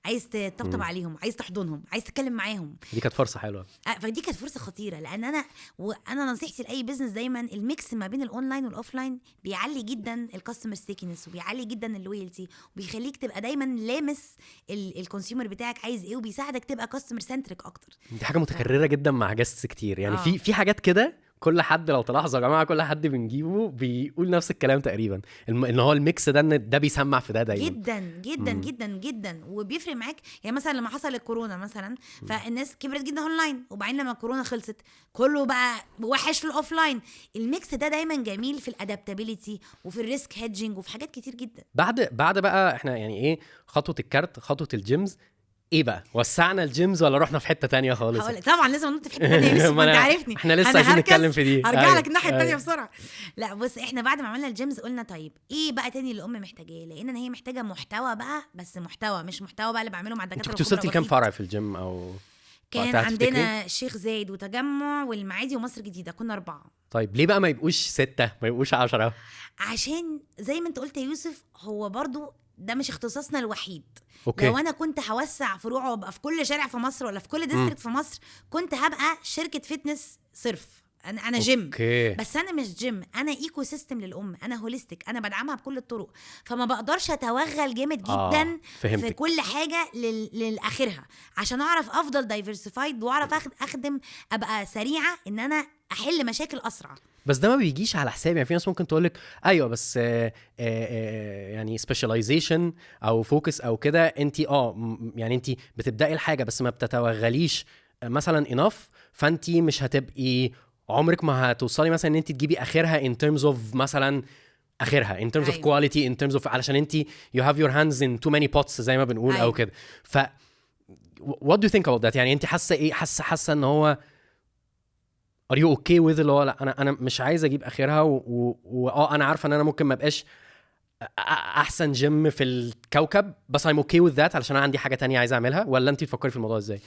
عايز تطبطب عليهم، عايز تحضنهم، عايز تتكلم معاهم. دي كانت فرصة حلوه. فدي كانت فرصة خطيره، لان انا وانا نصيحتي لاي business دايما ال mix ما بين ال online وال offline بيعلي جدا ال customer stickiness وبيعلي جدا ال loyalty وبيخليك تبقى دايما لامس ال consumer بتاعك عايز ايه، وبيساعدك تبقى customer centric اكتر. دي حاجة متكررة جدا مع guests كتير يعني. في حاجات كده كل حد، لو تلاحظوا يا جماعه، كل حد بنجيبه بيقول نفس الكلام تقريبا، ان هو ال mix ده، ان ده بيسمع في ده دايما. جدا جدا جدا جدا، وبيفرق معاك. يعني مثلا لما حصل الكورونا مثلا، فالناس كبرت جدا اونلاين، وبعدين لما الكورونا خلصت كله بقى وحش في ال offline. ال mix ده دايما جميل في ال adaptability وفي ال risk hedging وفي حاجات كتير جدا. بعد بقى احنا يعني ايه، خطوة الكارت، خطوة ال gyms، ايه بقى، وسعنا ال gyms ولا رحنا في حتة تانية خالص؟ هقول، طبعا لازم انط في حتة تانية يا يوسف، ما انت عارفني. احنا لسه أنا عايزين هركز، نتكلم في دي. هرجع لك الناحية التانية بسرعه. لا بص، احنا بعد ما عملنا ال gyms قلنا طيب ايه بقى تاني اللي الام محتاجاه؟ لان هي محتاجه محتوى بقى، بس محتوى مش محتوى بقى اللي بعمله مع انت الدكاترة كنت وصلتي والخبراء لكام بسيط. فرع في الجيم او كان وقتها تفتكري؟ عندنا شيخ زايد وتجمع والمعادي ومصر الجديده، كنا اربعه. طيب ليه بقى ما يبقوش ستة، ما يبقوش 10؟ عشان زي ما انت قلت يا يوسف، هو برضو ده مش اختصاصنا الوحيد. لو انا كنت هوسع فروع وابقى في كل شارع في مصر ولا في كل district في مصر، كنت هبقى شركة fitness صرف. انا جيم. بس انا مش جيم، انا ecosystem للام، انا holistic، انا بدعمها بكل الطرق، فما بقدرش اتوغل جامد جدا في كل حاجة للاخرها عشان اعرف افضل diversified واعرف اخدم، ابقى سريعة ان انا احل مشاكل اسرع. بس ده ما بيجيش على حساب، يعني في ناس ممكن تقول لك ايوه بس يعني specialization او focus او كده، انت يعني انت بتبداي الحاجة بس ما بتتوغليش مثلا enough، فانت مش هتبقي عمرك ما هتوصلي مثلا ان انت تجيبي اخرها in terms of مثلا اخرها in terms of quality، in terms of علشان انت you have your hands in too many pots زي ما بنقول او كده. ف what do you think about that؟ يعني انت حاسه ايه؟ حاسه ان هو are you okay with اللي هو لا انا مش عايز اجيب اخرها واه انا عارفه ان انا ممكن ما ابقاش احسن جيم في الكوكب، بس I'm okay with that علشان انا عندي حاجة تانية عايز اعملها، ولا انت بتفكري في الموضوع ازاي؟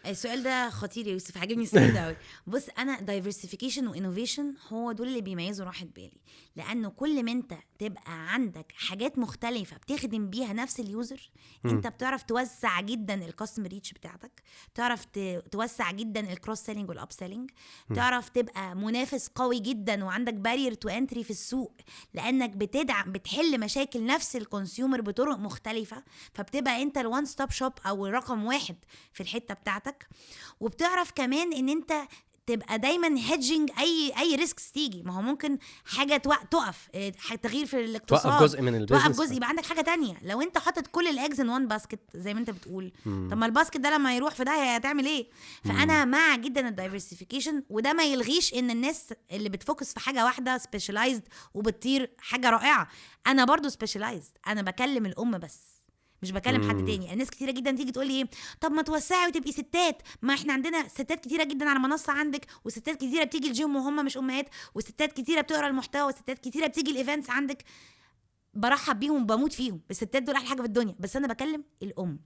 السؤال ده خطير يا يوسف، عاجبني السؤال ده قوي. بص، انا diversification و innovation هو دول اللي بيميزوا راحة بالي، لانه كل ما انت تبقى عندك حاجات مختلفة بتخدم بيها نفس ال user، انت بتعرف توسع جدا ال customer reach بتاعتك، تعرف توسع جدا ال cross selling وال up selling، تعرف تبقى منافس قوي جدا وعندك barrier to entry في السوق، لانك بتدعم بتحل مشاكل نفس ال consumer بطرق مختلفه، فبتبقى انت ال one stop shop او الرقم واحد في الحتة بتاعتك. وبتعرف كمان ان انت تبقى دايما hedging اي risks تيجي، ما هو ممكن حاجة تقف، تغيير في الاقتصاد، توقف جزء من توقف ال business. جزء، يبقى عندك حاجة تانية. لو انت حاطط كل ال eggs in one basket زي ما انت بتقول، طب ما ال basket ده لما يروح في ده هتعمل ايه؟ فانا مع جدا ال diversification، وده ما يلغيش ان الناس اللي بت focus في حاجة واحدة specialized وبتطير حاجة رائعه. انا برضو specialized، انا بكلم الام بس، مش بكلم حد تاني. الناس كتيرة جدا تيجي تقول لي ايه، طب ما توسعي وتبقي ستات، ما احنا عندنا ستات كتيرة جدا على منصة عندك، وستات كتيرة بتيجي الجيم وهم مش امهات، وستات كتيرة بتقرا المحتوى، وستات كتيرة بتيجي ال events عندك. برحب بيهم وبموت فيهم، الستات دول احلى حاجة في الدنيا، بس انا بكلم الام.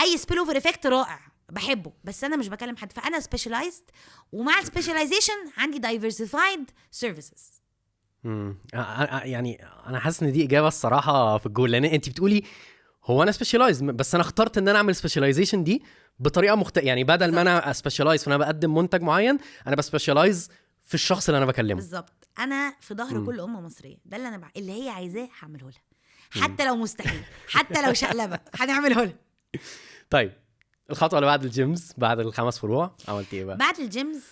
اي spillover effect رائع، بحبه، بس انا مش بكلم حد. فانا specialized، ومع ال specialization عندي diversified services. يعني انا حاسس ان دي اجابه الصراحة في الجول، لان انت بتقولي هو انا specialized، بس انا اخترت ان انا اعمل specialization دي بطريقة مختلفه، يعني بدل ما انا specialize فانا بقدم منتج معين، انا ب specialize في الشخص اللي انا بكلمه. بالظبط، انا في ظهر كل ام مصريه، ده اللي انا اللي هي عايزاه هعمله لها، حتى لو مستحيل، حتى لو شقلبه هنعمله لها. طيب، الخطوة اللي بعد ال gyms، بعد الخمس فروع، عملتي ايه بقى؟ بعد ال gyms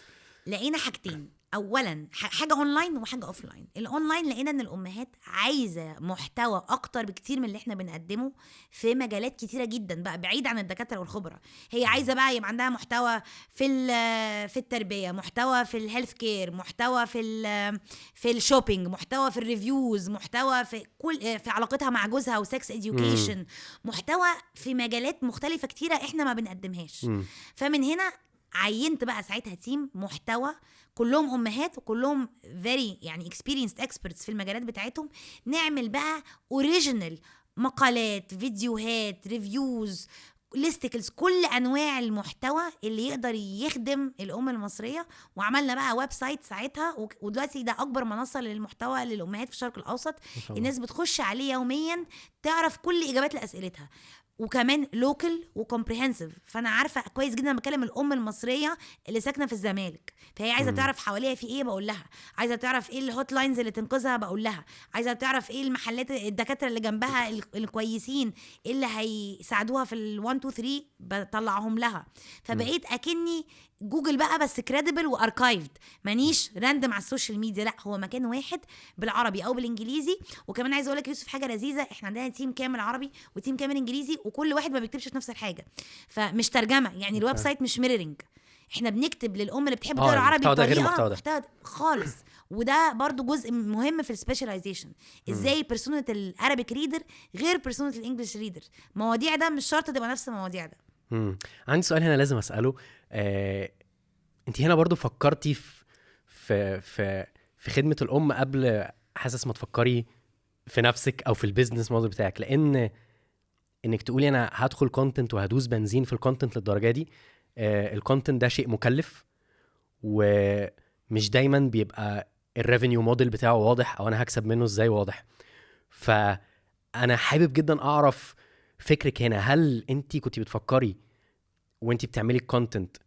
لقينا حاجتين، اولا حاجة اونلاين وحاجه offline. ال online لقينا ان الامهات عايزه محتوى اكتر بكتير من اللي احنا بنقدمه في مجالات كتيرة جدا بقى، بعيد عن الدكاترة والخبراء. هي عايزه بقى يبقى عندها محتوى في التربيه، محتوى في ال health care، محتوى في ال shopping، محتوى في ال reviews، محتوى في علاقتها مع جوزها و sex education، محتوى في مجالات مختلفة كتيرة احنا ما بنقدمهاش. فمن هنا عينت بقى ساعتها team محتوى، كلهم امهات وكلهم very يعني experienced experts في المجالات بتاعتهم، نعمل بقى original مقالات، فيديوهات، reviews، listicles، كل انواع المحتوى اللي يقدر يخدم الام المصريه. وعملنا بقى website ساعتها، ودلوقتي ده اكبر منصة للمحتوى للامهات في الشرق الاوسط. ما شاء الله. الناس بتخش عليه يوميا تعرف كل اجابات لاسئلتها، وكمان local و comprehensive. فانا عارفه كويس جدا بكلم الام المصرية اللي ساكنة في الزمالك، فهي عايزه تعرف حواليها في ايه بقول لها، عايزه تعرف ايه ال hotlines اللي تنقذها بقول لها، عايزه تعرف ايه المحلات، الدكاترة اللي جنبها الكويسين اللي هيساعدوها في ال 1 2 3 بطلعهم لها. فبقيت اكني جوجل بقى، بس credible و archived، مانيش random على ال social media، لا، هو مكان واحد بالعربي او بالانجليزي. وكمان عايزه اقول لك يوسف حاجة لذيذه، احنا عندنا team كامل عربي و team كامل انجليزي، وكل واحد ما بيكتبش في نفس الحاجه، فمش ترجمه، يعني ال website مش mirroring. احنا بنكتب للام اللي بتحب تقرا عربي المحتوى ده غير بطريقة المحتوى ده. محتوى خالص. وده برضو جزء مهم في ال specialization، ازاي persona ال Arabic reader غير persona ال English reader، مواضيع ده مش شرط تبقى نفس المواضيع ده. عندي سؤال هنا لازم اساله. انت هنا برضو فكرتي في خدمة الام قبل حاسس ما تفكري في نفسك او في ال business model بتاعك، لان انك تقولي انا هدخل content وهدوس بنزين في ال content للدرجة دي، ال content ده شيء مكلف ومش دايما بيبقى ال revenue model بتاعه واضح او انا هكسب منه ازاي واضح. فانا حابب جدا اعرف فكرك هنا، هل انت كنت بتفكري وانت بتعملي ال content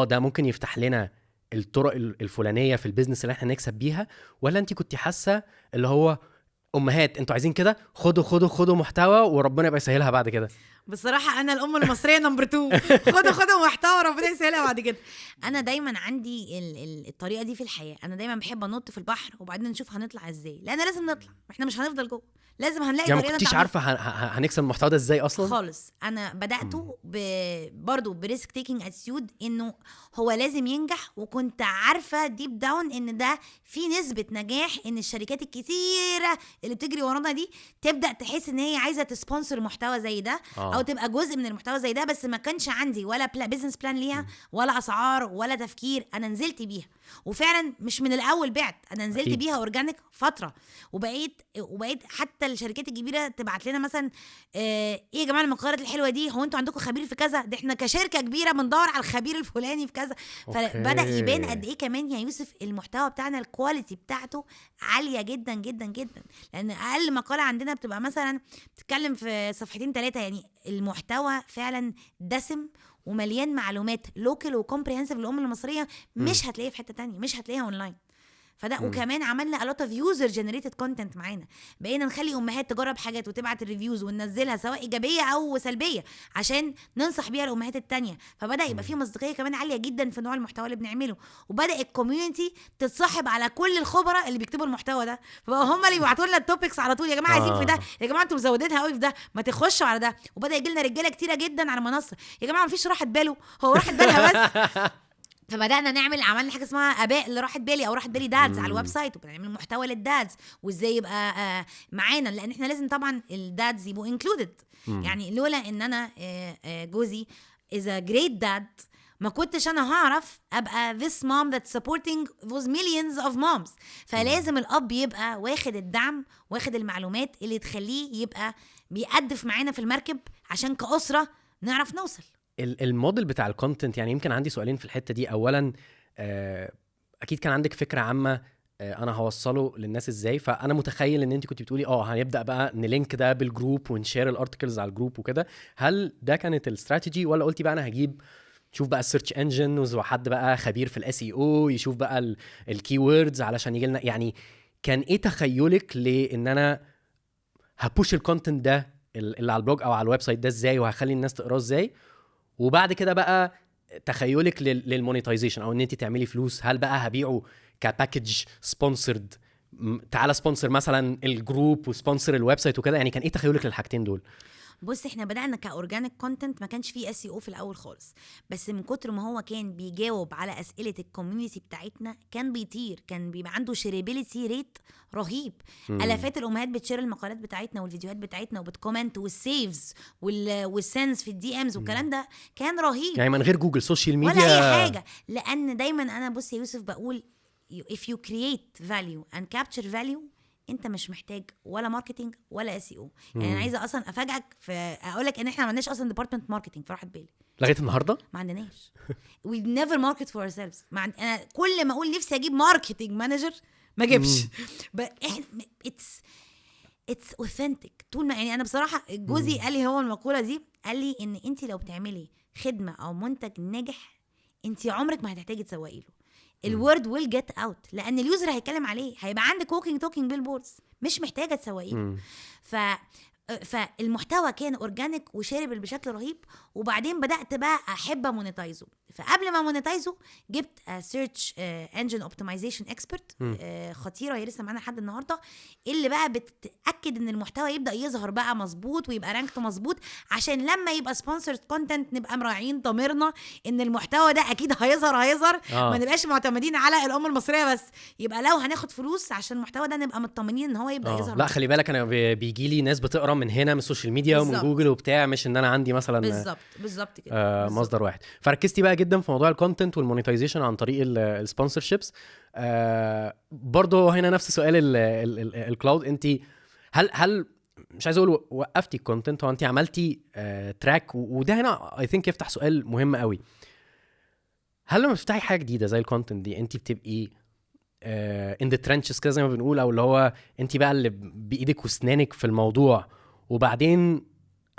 ده ممكن يفتح لنا الطرق الفلانية في ال business اللي احنا نكسب بيها، ولا انت كنت حاسه اللي هو امهات انتوا عايزين كده، خدوا خدوا خدوا محتوى وربنا يبقى يسهلها بعد كده؟ بصراحة أنا الأم المصرية number 2، خدوا خدوا محتوى ربنا يسهلها بعد كده. أنا دايما عندي الطريقة دي في الحياة، أنا دايما بحب أنط في البحر وبعدين نشوف هنطلع إزاي، لأن لازم نطلع، إحنا مش هنفضل جوه، لازم هنلاقي يعني ما طريقة كنتيش نطلع. عارفه هنكسب المحتوى ده ازاي اصلا؟ خالص. انا بداته برضه ب risk taking attitude، انه هو لازم ينجح، وكنت عارفه deep down ان ده في نسبه نجاح، ان الشركات الكتيرة اللي بتجري ورانا دي تبدا تحس ان هي عايزه ت sponsor محتوى زي ده او تبقى جزء من المحتوى زي ده. بس ما كانش عندي ولا business plan ليها ولا اسعار ولا تفكير. انا نزلت بيها، وفعلا مش من الاول بعت، انا نزلت بيها organic فتره، وبقيت حتى الشركات الكبيرة تبعت لنا مثلا ايه يا جماعة المقالات الحلوة دي، هو انتوا عندكم خبير في كذا؟ ده احنا كشركة كبيرة بندور على الخبير الفلاني في كذا. فبدا يبان قد ايه كمان يا يوسف المحتوى بتاعنا ال quality بتاعته عالية جدا جدا جدا، لان اقل مقاله عندنا بتبقى مثلا بتتكلم في صفحتين ثلاثه، يعني المحتوى فعلا دسم ومليان معلومات local و comprehensive للام المصريه، مش هتلاقيه في حتة تانية، مش هتلاقيها اونلاين. فده وكمان عملنا a lot of user generated content معانا، بقينا نخلي امهات تجرب حاجات وتبعت ال reviews وننزلها سواء ايجابية او سلبية عشان ننصح بيها الامهات التانية. فبدا يبقى في مصداقية كمان عالية جدا في نوع المحتوى اللي بنعمله، وبدا ال community تتصاحب على كل الخبراء اللي بيكتبوا المحتوى ده، فبقوا هم اللي يبعتوا لنا ال topics على طول، يا جماعة عايزين في ده، يا جماعة انتوا مزودينها قوي في ده، ما تخشوا على ده. وبدا يجي لنا رجاله كتيرة جدا على المنصة، يا جماعة مفيش راحة باله، هو راحة بالها بس. فبدانا نعمل، عملنا حاجة اسمها اباء اللي راحت بالي او راحت بالي dads على ال website، وبنعمل محتوى لل dads وازاي يبقى معانا، لان احنا لازم طبعا ال dads يبقوا included. يعني لولا ان انا جوزي is a great dad ما كنتش انا هعرف ابقى this mom that's supporting those millions of moms. فلازم الاب يبقى واخد الدعم، واخد المعلومات اللي تخليه يبقى بيقدف معانا في المركب عشان كأسرة نعرف نوصل. الموديل بتاع ال content، يعني يمكن عندي سؤالين في الحتة دي. اولا اكيد كان عندك فكرة عامة انا هوصله للناس ازاي، فانا متخيل ان انت كنت بتقولي هنبدا بقى ن link ده بال group ون share ال articles على ال group وكده. هل ده كانت الاستراتيجي، ولا قلتي بقى انا هجيب شوف بقى ال search engine وحد بقى خبير في ال SEO يشوف بقى ال keywords علشان يجي لنا؟ يعني كان ايه تخيلك لان انا ه push ال content ده اللي على ال blog او على ال website ده ازاي، وهخلي الناس تقراه ازاي؟ وبعد كده بقى تخيلك لل monetization او ان انت تعملي فلوس، هل بقى هبيعه ك package sponsored، تعالى sponsor مثلا ال group و sponsor ال website وكده؟ يعني كان ايه تخيلك للحاجتين دول؟ بص، احنا بدانا ك organic content، ما كانش فيه SEO في الاول خالص، بس من كتر ما هو كان بيجاوب على اسئلة ال community بتاعتنا كان بيطير، كان بيبقى عنده shareability rate رهيب. الافات الامهات بت share المقالات بتاعتنا والفيديوهات بتاعتنا وبت comment وال saves وال sends في ال DMs والكلام ده كان رهيب. يعني من غير جوجل، social media ولا اي حاجه. لان دايما انا، بص يا يوسف، بقول if you create value and capture value انت مش محتاج ولا marketing ولا SEO. يعني انا عايزه اصلا افاجئك في اقول لك ان احنا ما عندناش اصلا department marketing في راحة بالي. لغاية النهارده؟ ما عندناش، we never market for ourselves. ما عند... انا كل ما اقول نفسي اجيب marketing manager ما اجيبش. احنا it's authentic طول ما، يعني انا بصراحة جوزي قال لي هو المقولة دي، قال لي ان انت لو بتعملي خدمة او منتج ناجح انت عمرك ما هتحتاجي تسوقي له، ال word will get out، لان ال user هيتكلم عليه، هيبقى عندك walking talking billboards، مش محتاجه تسوقي له. فالمحتوى كان organic و shareable بشكل رهيب، وبعدين بدات بقى احب ا monetize ه. فقبل ما monetize ه جبت search engine optimization expert خطيره، هي لسه معانا لحد النهارده، اللي بقى بتاكد ان المحتوى يبدا يظهر بقى مظبوط ويبقى ranked مظبوط، عشان لما يبقى sponsored content نبقى مراعيين ضميرنا ان المحتوى ده اكيد هيظهر هيظهر. ما نبقاش معتمدين على الام المصرية بس، يبقى لو هناخد فلوس عشان المحتوى ده نبقى مطمنين ان هو يبدا يظهر. لا، خلي بالك، انا بيجي لي ناس بتقرا من هنا، من ال social media ومن جوجل وبتاع، مش ان انا عندي مثلا بالظبط كده. مصدر واحد. فركزتي بقى جدا في موضوع ال content وال monetization عن طريق ال sponsorships. برضه هنا نفس سؤال ال cloud، انت هل مش عايز اقول وقفتي ال content، هو انت عملتي track، وده هنا I think يفتح سؤال مهم قوي: هل لما بتفتحي حاجة جديدة زي ال content دي انت بتبقي in the trenches كده زي ما بنقول، او اللي هو انت بقى اللي بايدك واسنانك في الموضوع، وبعدين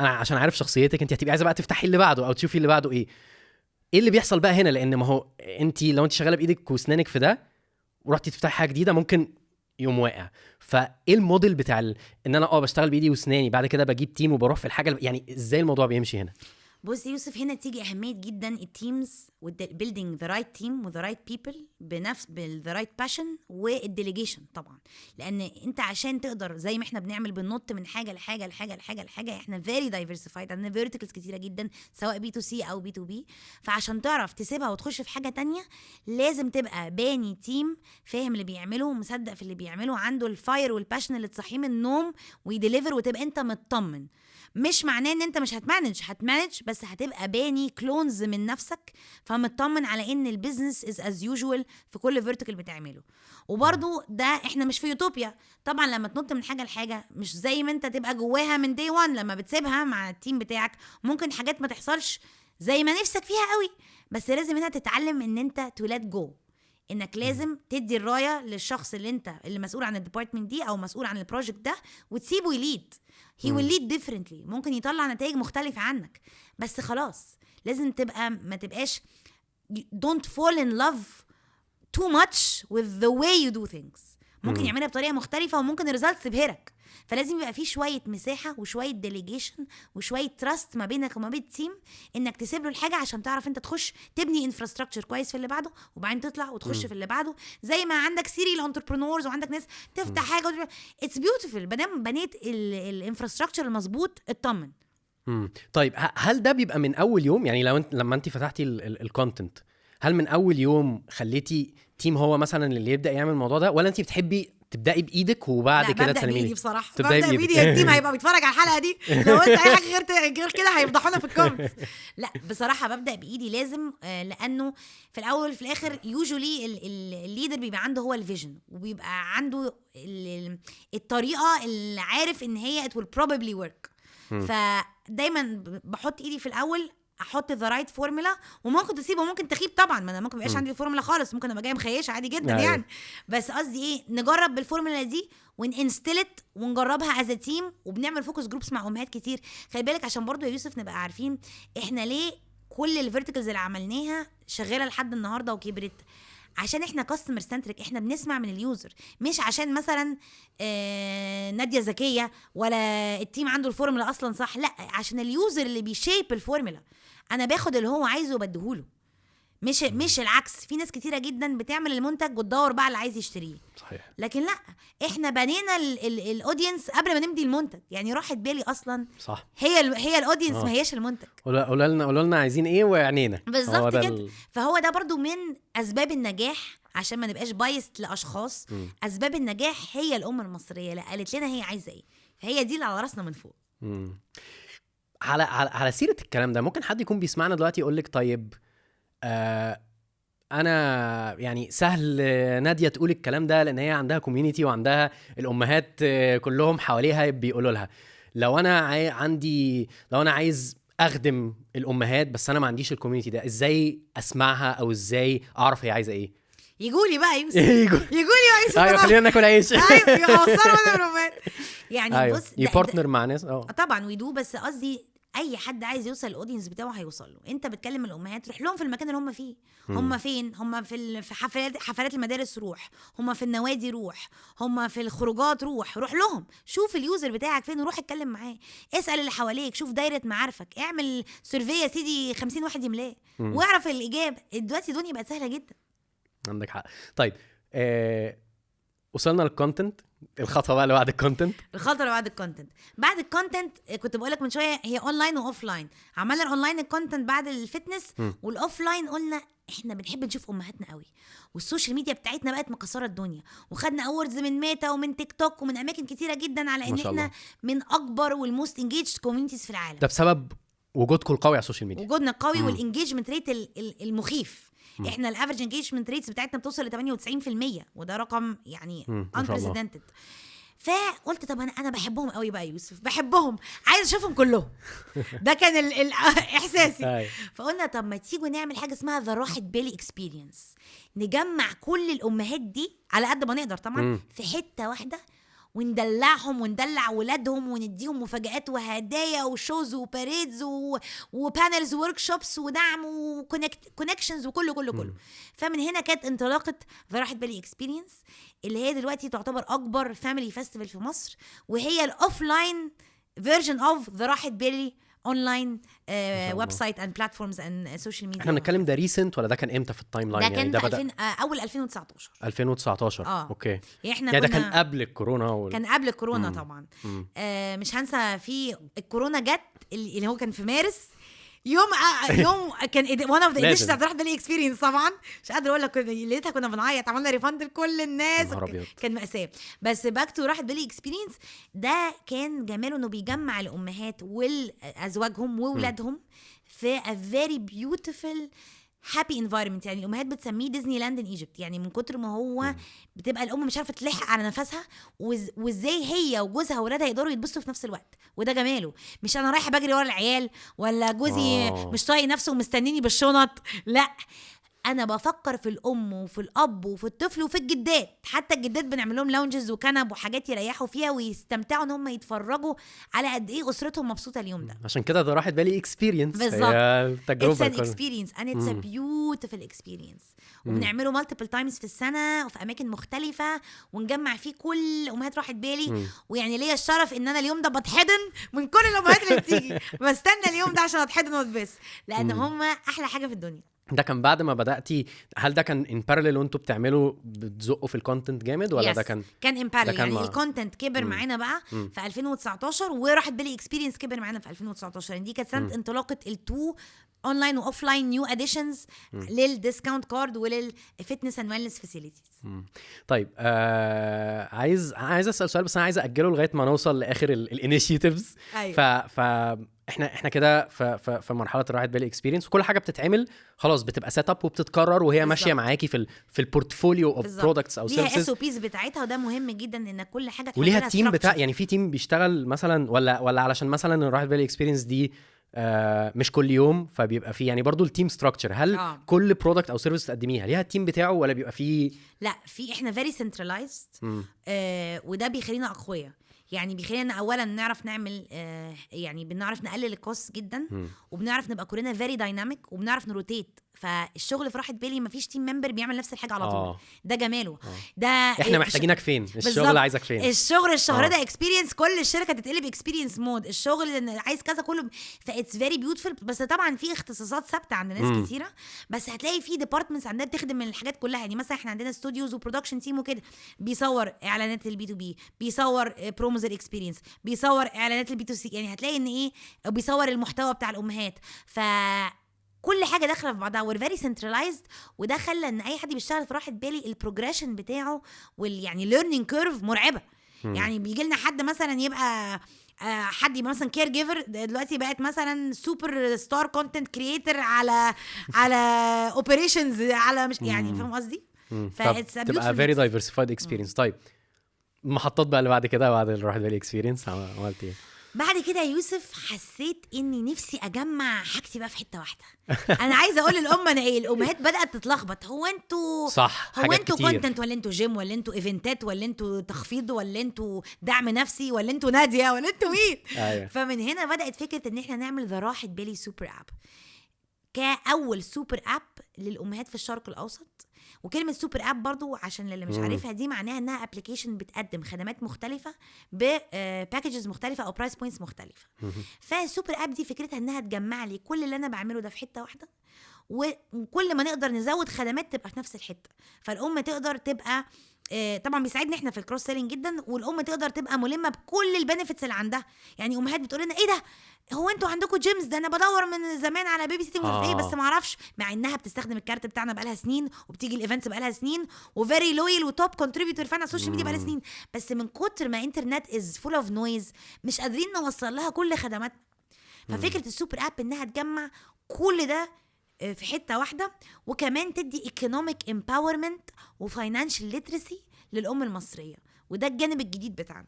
انا عشان عارف شخصيتك انت هتبقي عايزه بقى تفتحي اللي بعده او تشوفي اللي بعده ايه؟ ايه اللي بيحصل بقى هنا؟ لان ما هو انت لو انت شغالة بايدك واسنانك في ده ورحتي تفتحي حاجة جديدة ممكن يقوم واقع. فايه الموديل بتاع ان انا بشتغل بايدي واسناني، بعد كده بجيب team وبروح في الحاجه؟ يعني ازاي الموضوع بيمشي هنا؟ بص يا يوسف، هنا تيجي اهمية جدا ال teams، building the right team و the right people بنفس بال the right passion وال delegation طبعا. لان انت عشان تقدر زي ما احنا بنعمل بننط من حاجة لحاجة لحاجة لحاجة لحاجه، احنا very diversified، عندنا verticals كتيرة جدا سواء B2C او B2B، فعشان تعرف تسيبها وتخش في حاجة تانية لازم تبقى باني team فاهم اللي بيعمله، مصدق في اللي بيعمله، عنده ال fire وال passion اللي تصحيه من النوم وي deliver، وتبقى انت مطمن. مش معناه ان انت مش هت manage، هت manage، بس هتبقى باني clones من نفسك، فمطمن على ان ال business is as usual في كل vertical بتعمله. وبرده ده احنا مش في يوتوبيا طبعا، لما تنط من حاجة لحاجة مش زي ما انت تبقى جواها من day 1. لما بتسيبها مع ال team بتاعك ممكن حاجات ما تحصلش زي ما نفسك فيها قوي، بس لازم هنا تتعلم ان انت to let go، انك لازم تدي الراية للشخص اللي انت اللي مسؤول عن ال department دي او مسؤول عن ال project ده وتسيبه ي lead. he will lead differently، ممكن يطلع نتائج مختلفة عنك، بس خلاص لازم تبقى ما تبقاش don't fall in love too much with the way you do things. ممكن يعملها بطريقة مختلفة وممكن ال result تبهرك، فلازم يبقى في شوية مساحة وشوية delegation وشوية trust ما بينك وما بين ال team، انك تسيب له الحاجة عشان تعرف انت تخش تبني infrastructure كويس في اللي بعده، وبعدين تطلع وتخش في اللي بعده، زي ما عندك serial entrepreneurs وعندك ناس تفتح حاجة، it's beautiful. ما دام بنيت ال infrastructure المظبوط اطمن. طيب، هل ده بيبقى من اول يوم؟ يعني لو انت لما انت فتحتي ال content، هل من اول يوم خليتي team هو مثلا اللي يبدا يعمل الموضوع ده، ولا انت بتحبي تبداي بايدك وبعد لا، كده ببدا تسلمي بايدي لي؟ بصراحه. تبدأي ببدا بإيدك. بايدي. ال team هيبقى بيتفرج على الحلقة دي، لو قلت اي حاجة غير كده هيفضحونا في ال comments. لا، بصراحة ببدا بايدي لازم، لانه في الاول وفي الاخر usually ال leader بيبقى عنده هو ال vision وبيبقى عنده الطريقة اللي عارف ان هي it will probably work، فدايما بحط ايدي في الاول. احط the right formula، وممكن تصيب وممكن تخيب طبعا، ما انا ممكن ميبقاش عندي الفورمولا خالص، ممكن ابقى جاية مخيشه عادي جدا. يعني بس قصدي ايه، نجرب بالفورمولا دي ون instill it ونجربها as a team، وبنعمل focus groups مع امهات كتير. خلي بالك، عشان برضو يا يوسف نبقى عارفين احنا ليه كل ال verticals اللي عملناها شغالة لحد النهارده وكبرت، عشان احنا customer centric، احنا بنسمع من ال user، مش عشان مثلا ناديه ذكية ولا ال team عنده الفورمولا اصلا صح، لا، عشان ال user اللي بي shape ال formula. انا باخد اللي هو عايزه وبديهوله، مش العكس. في ناس كتيرة جدا بتعمل المنتج وتدور بقى اللي عايز يشتريه. لكن لا، احنا بنينا ال audience قبل ما نبني المنتج. يعني راحت بالي اصلا هي ال audience، ما هياش المنتج. قولوا لنا، قولوا لنا عايزين ايه وعينينا. هو بالظبط ده كده. فهو ده برضو من اسباب النجاح، عشان ما نبقاش biased لاشخاص. اسباب النجاح هي الام المصرية اللي قالت لنا هي عايزه ايه، فهي دي اللي على راسنا من فوق. على سيره الكلام ده، ممكن حد يكون بيسمعنا دلوقتي يقول لك: طيب انا يعني سهل ناديه تقول الكلام ده لان هي عندها community وعندها الامهات كلهم حواليها بيقولوا لها. لو انا عندي لو انا عايز اخدم الامهات بس انا ما عنديش ال community ده، ازاي اسمعها او ازاي اعرف هي عايزه ايه؟ يجولي بقى يا يوسف، يجولي بقى يوسف. ايوه، خلينا ناكل عيش. ايوه، يوصلوا انا الامهات يعني. بص، ي partner مع ناس. طبعا we do، بس قصدي اي حد عايز يوصل لل audience بتاعه هيوصل له. انت بتكلم الامهات، روح لهم في المكان اللي هم فيه. هم فين؟ هم في حفلات المدارس روح، هم في النوادي روح، هم في الخروجات روح. روح لهم، شوف ال user بتاعك فين وروح اتكلم معاه، اسال اللي حواليك، شوف دايرة معارفك، اعمل survey يا سيدي 50 واحد يملاه واعرف الاجابه. دلوقتي الدنيا بقت سهلة جدا. عندك حق. طيب وصلنا لل content، الخطوة بقى اللي بعد ال content؟ الخطوة اللي بعد ال content، بعد ال content كنت بقول لك من شويه، هي online و offline. عملنا ال online ال content بعد ال fitness، وال offline قلنا احنا بنحب نشوف امهاتنا قوي، وال social media بتاعتنا بقت مكسرة الدنيا، وخدنا awards من ميتا ومن تيك توك ومن اماكن كتيرة جدا على ان ما شاء احنا الله. من اكبر وال most engaged communities في العالم. ده بسبب وجودكم القوي على ال social media. وجودنا القوي وال engagement rate المخيف. احنا ال average engagement rates بتاعتنا بتوصل ل 98%، وده رقم يعني ما شاء الله. unprecedented. فقلت طب انا بحبهم قوي بقى يا يوسف، بحبهم، عايز اشوفهم كلهم. ده كان ال احساسي. فقلنا طب ما تيجوا نعمل حاجة اسمها the راحت بالي experience، نجمع كل الامهات دي على قد ما نقدر طبعا في حتة واحدة وندلعهم وندلع ولادهم ونديهم مفاجآت وهدايا و shows و parades و panels و workshops ودعم و connections وكله كله كله. فمن هنا كانت انطلاقة the راحت بالي experience، اللي هي دلوقتي تعتبر اكبر family festival في مصر، وهي ال offline version of the راحت بالي اونلاين ما شاء الله. website and platforms and social media. احنا بنتكلم ده recent ولا ده كان امتى في ال timeline؟ ده يعني كان ده في بدأ 2000 اول 2019. 2019؟ آه. okay. يعني احنا يعني ده كنا كان قبل الكورونا كان قبل الكورونا. طبعا. مش هنسى في الكورونا جت، اللي هو كان في مارس، يوم كان one of the لازم. editions بتاعت راحت بالي experience. طبعا مش قادرة اقول لك، ليلتها كنا بنعيط، عملنا refund لكل الناس. يا نهار أبيض. كان مأساة. بس back to راحت بالي experience، ده كان جماله انه بيجمع الامهات وازواجهم واولادهم في a very beautiful happy environment. يعني الامهات بتسميه Disneyland in Egypt، يعني من كتر ما هو بتبقى الام مش عارفه تلحق على نفسها وازاي هي وجوزها واولادها يقدروا يتبسطوا في نفس الوقت. وده جماله، مش انا رايحة بجري ورا العيال ولا جوزي مش طايق نفسه ومستنيني بالشنط. لا، انا بفكر في الام وفي الاب وفي الطفل وفي الجدات. حتى الجدات بنعمل لهم lounges وكنب وحاجات يريحوا فيها ويستمتعوا ان هم يتفرجوا على قد ايه اسرتهم مبسوطة اليوم ده. عشان كده ده راحت بالي experience. بالظبط. هي التجربة It's an كلها. experience and it's a beautiful experience، وبنعمله multiple times في السنة وفي أماكن مختلفة، ونجمع فيه كل أمهات راحت بالي. ويعني ليا الشرف إن أنا اليوم ده بتحضن من كل الأمهات اللي بتيجي. بستنى اليوم ده عشان أتحضن واتبسط، لأن هم أحلى حاجة في الدنيا. ده كان بعد ما بداتي، هل ده كان in parallel وانتوا بتعملوا بتزقوا في ال content جامد ولا Yes. ده كان كان in parallel. ده كان يعني ال content كبر معانا بقى في 2019، وراحت بالي experience كبر معانا في 2019. يعني دي كانت سنة انطلاقة ال two online و offline new additions لل discount card ولل fitness and wellness facilities. طيب عايز اسال سؤال، بس انا عايز اجله لغاية ما نوصل لاخر ال initiatives. ف احنا كده في مرحلة راحت بالي experience، وكل حاجة بتتعمل خلاص بتبقى set up وبتتكرر وهي ماشية معاكي في ال portfolio of products او ليها services. SOPs بتاعتها، وده مهم جدا ان كل حاجة تحط وليها لها team بتاع structure. يعني في team بيشتغل مثلا ولا علشان مثلا راحت بالي experience دي مش كل يوم، فبيبقى فيه يعني برضو ال team structure. هل كل product او service تقدميها ليها ال team بتاعه ولا بيبقى فيه؟ لا، في، احنا very centralized. وده بيخلينا اقوياء، يعني بيخلينا اولا نعرف نعمل يعني بنعرف نقلل ال cost جدا، وبنعرف نبقى كلنا very dynamic، وبنعرف ن rotate. فالشغل في راحة بالي مفيش team member بيعمل نفس الحاجة على طول. ده جماله. ده احنا محتاجينك فين؟ الشغل بالظبط. عايزك فين؟ الشغل الشهر ده experience، كل الشركة تتقلب experience mode. الشغل إن عايز كذا كله، ف it's very beautiful. بس طبعا في اختصاصات ثابتة عند ناس كتيره، بس هتلاقي في departments عندنا بتخدم من الحاجات كلها. يعني مثلا احنا عندنا studios و production team وكده، بيصور اعلانات ال B2B، بيصور promos ال experience، بيصور اعلانات ال B2C. يعني هتلاقي ان ايه، بيصور المحتوى بتاع الامهات، ف كل حاجة داخله في بعضها. we're very centralized، وده خلى ان اي حد بيشتغل في راحة بالي ال progression بتاعه وال يعني learning curve مرعبه. يعني بيجي لنا حد مثلا يبقى حد يبقى مثلا caregiver، دلوقتي بقت مثلا super star content creator على operations، على مش يعني، فاهم قصدي؟ ف it's a تبقى beautiful very mix. diversified experience. طيب، المحطات بقى اللي بعد كده، بعد الراحة بالي experience، عملت ايه؟ بعد كده يا يوسف حسيت اني نفسي اجمع حاجتي بقى في حتة واحده. انا عايزه اقول للام انا ايه، الامهات بدات تتلخبط، هو انتوا هو حاجات انتوا كتير. content ولا انتوا جيم ولا انتوا event ات ولا انتوا تخفيض ولا انتوا دعم نفسي ولا انتوا ناديه ولا انتوا مين؟ فمن هنا بدات فكرة ان احنا نعمل the راحة بالي super app، كاول super app للامهات في الشرق الاوسط. وكلمه super app برضو عشان اللي مش عارفها، دي معناها انها application بتقدم خدمات مختلفة ب packages مختلفة او price points مختلفه. فال super app دي فكرتها انها تجمع لي كل اللي انا بعمله ده في حتة واحده، وكل ما نقدر نزود خدمات تبقى في نفس الحته، فالام تقدر تبقى طبعا بيساعدنا احنا في ال cross selling جدا، والام تقدر تبقى ملمه بكل ال benefits اللي عندها. يعني امهات بتقول لنا: ايه ده، هو انتوا عندكم gyms؟ ده انا بدور من زمان على baby sitting ايه، بس ما اعرفش، مع انها بتستخدم الكارت بتاعنا بقالها سنين وبتيجي ال events بقالها سنين و very loyal و top contributor fan على ال social media بقالها سنين، بس من كتر ما internet is full of noise مش قادرين نوصل لها كل خدماتنا. ففكره ال super app انها تجمع كل ده في حتة واحده، وكمان تدي economic empowerment و financial literacy للام المصريه. وده الجانب الجديد بتاعنا،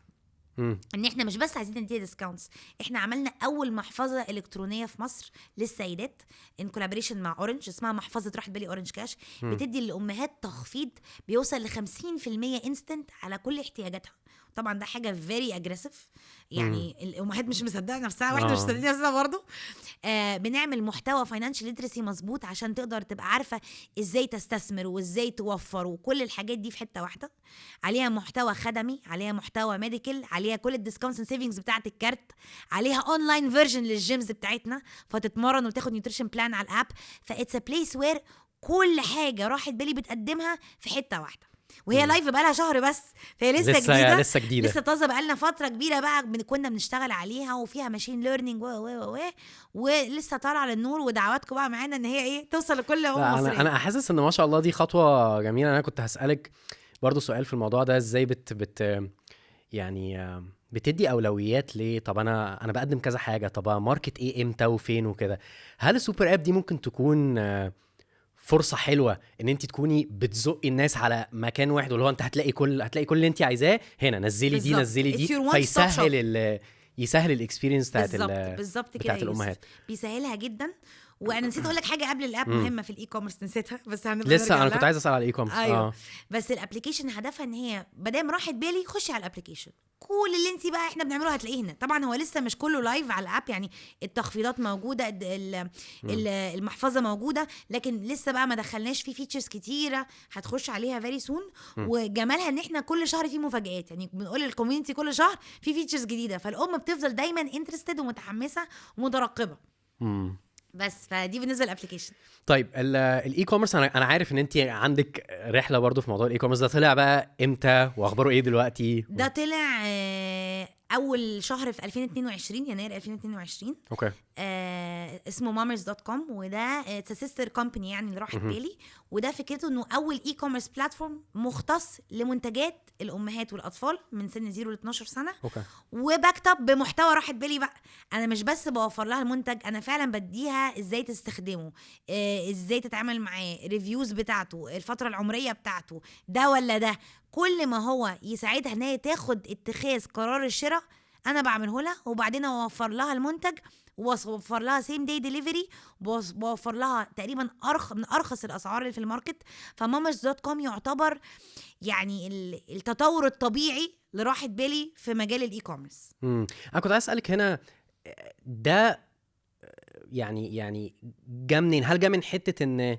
ان احنا مش بس عايزين نديها discounts، احنا عملنا اول محفظة الكترونية في مصر للسيدات in collaboration مع اورنج، اسمها محفظة راحة بالي اورنج كاش، بتدي للامهات تخفيض بيوصل ل 50% instant على كل احتياجاتها. طبعا ده حاجة very aggressive، يعني الامهات مش مصدقه نفسها واحنا مش مصدقين نفسنا برضه. بنعمل محتوى financial literacy مظبوط عشان تقدر تبقى عارفه ازاي تستثمر وازاي توفر وكل الحاجات دي في حتة واحده. عليها محتوى خدمي، عليها محتوى medical، عليها كل ال discounts and savings بتاعه الكارت، عليها online version لل gyms بتاعتنا فتتمرن وتاخد nutrition plan على ال app. ف it's a place where كل حاجة راحت بالي بتقدمها في حتة واحده، وهي live بقالها شهر بس، فهي لسه لسه جديده. لسه جديده. لسه طازه، بقالنا فترة كبيرة بقى كنا بنشتغل عليها، وفيها machine learning و و و ولسه طالعه للنور، ودعواتكم بقى معانا ان هي ايه توصل لكل ام لا، مصريه. انا حاسس ان ما شاء الله دي خطوة جميله. انا كنت هسالك برضو سؤال في الموضوع ده، ازاي بت بت يعني بتدي اولويات ليه؟ طب انا بقدم كذا حاجه، طب market ايه امتى وفين وكده؟ هل ال super app دي ممكن تكون فرصة حلوة ان انت تكوني بتزقي الناس على مكان واحد، واللي هو انت هتلاقي كل اللي انت عايزاه هنا، نزلي دي، نزلي دي، It's your one stop فيسهل يسهل ال experience بتاعت بالظبط كده بتاعت يا يوسف. الامهات. بيسهلها جدا. وانا نسيت اقول لك حاجة قبل ال app مهمة في ال e-commerce، نسيتها، بس هنبقى لسه نرجع انا لها. كنت عايز اسال على ال e-commerce. ايوه. بس ال application هدفها ان هي مادام راحت بالي، خشي على ال application، كل اللي انت بقى احنا بنعمله هتلاقيه هنا. طبعا هو لسه مش كله live على ال app، يعني التخفيضات موجوده، المحفظة موجوده، لكن لسه بقى ما دخلناش فيه features كتيرة هتخش عليها very soon. وجمالها ان احنا كل شهر فيه مفاجآت، يعني بنقول لل community كل شهر في features جديده، فالام بتفضل دايما interested ومتحمسه ومترقبه. بس فدي بالنسبة لل application. طيب، ال e-commerce، انا عارف ان انت عندك رحله برضو في موضوع ال e-commerce ده. طلع بقى امتى واخباره ايه دلوقتي؟ ده طلع اول شهر في 2022، يناير 2022. اسمه mommers.com، وده it's sister company يعني اللي راحت بالي. وده فكرته انه اول e-commerce platform مختص لمنتجات الامهات والاطفال من سن 0 ل 12 سنه، و backed up بمحتوى راحت بالي بقى. انا مش بس بوفر لها المنتج، انا فعلا بديها ازاي تستخدمه، ازاي تتعامل معاه، reviews بتاعته، الفترة العمرية بتاعته، ده ولا ده، كل ما هو يساعدها ان هي تاخد اتخاذ قرار الشراء. انا بعمله لها، وبعدين اوفر لها المنتج واوفر لها same day delivery، واوفر لها تقريبا من ارخص الاسعار اللي في ال market. ف Mommerz.com يعتبر يعني التطور الطبيعي لراحه بالي في مجال ال e-commerce. انا كنت عايز اسالك هنا، ده يعني جه منين؟ هل جه من حتة ان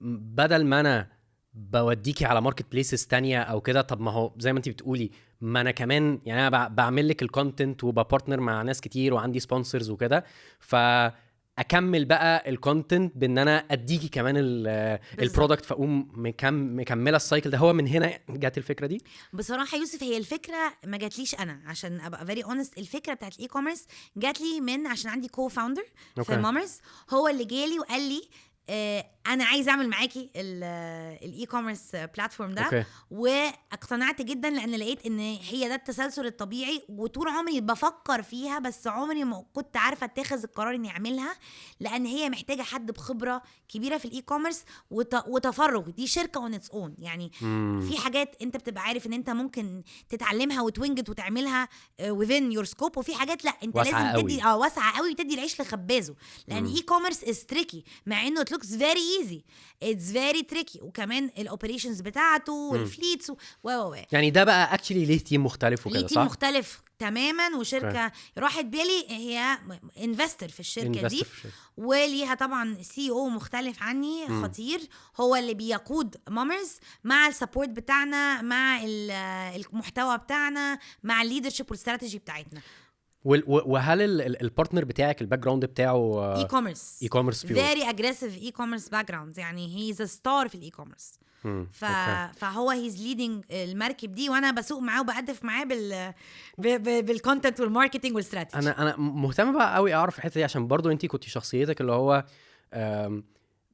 بدل ما انا بوديكي على marketplaces تانية او كده، طب ما هو زي ما انت بتقولي، ما انا كمان يعني انا بعمل لك ال content وب partner مع ناس كتير وعندي sponsors وكده، فاكمل بقى ال content بان انا اديكي كمان ال product، فاقوم مكملة ال cycle ده؟ هو من هنا جت الفكرة دي؟ بصراحة يوسف، هي الفكرة ما جاتليش انا، عشان ابقى very honest. الفكرة بتاعت ال e-commerce جات لي من عشان عندي co-founder في Mommerz، هو اللي جالي وقال لي انا عايز اعمل معاكي ال e-commerce platform ده. واقتنعت جدا لان لقيت ان هي ده التسلسل الطبيعي، وطول عمري بفكر فيها بس عمري ما كنت عارفه اتخذ القرار اني اعملها، لان هي محتاجه حد بخبره كبيرة في ال e-commerce وتفرغ. دي شركة on its own يعني. في حاجات انت بتبقى عارف ان انت ممكن تتعلمها وت wing it وتعملها within your scope، وفي حاجات لا، انت واسعة لازم تدي قوي. اه، واسعة قوي، وتدي العيش لخبازه، لان e-commerce is tricky، مع انه it looks very easy، it's very tricky، وكمان ال operations بتاعته وال fleets و و و يعني ده بقى actually ليه team مختلف ليه وكده، team صح؟ مختلف تماما، وشركه راحت بالي هي investor في الشركة دي. Investor في الشركة. وليها طبعا CEO مختلف عني. خطير، هو اللي بيقود Mommerz مع ال support بتاعنا، مع المحتوى بتاعنا، مع ال leadership وال strategy بتاعتنا. وهل ال partner بتاعك ال background بتاعه اي كوميرس؟ اي كوميرس بيور؟ very aggressive e-commerce background، يعني he is star في ال e-commerce. فهو he's leading المركب دي، وانا بسوق معاه وبقدف معاه بال content وال marketing وال strategy. انا مهتم بقى قوي اعرف الحتة دي، عشان برضو انت كنت شخصيتك اللي هو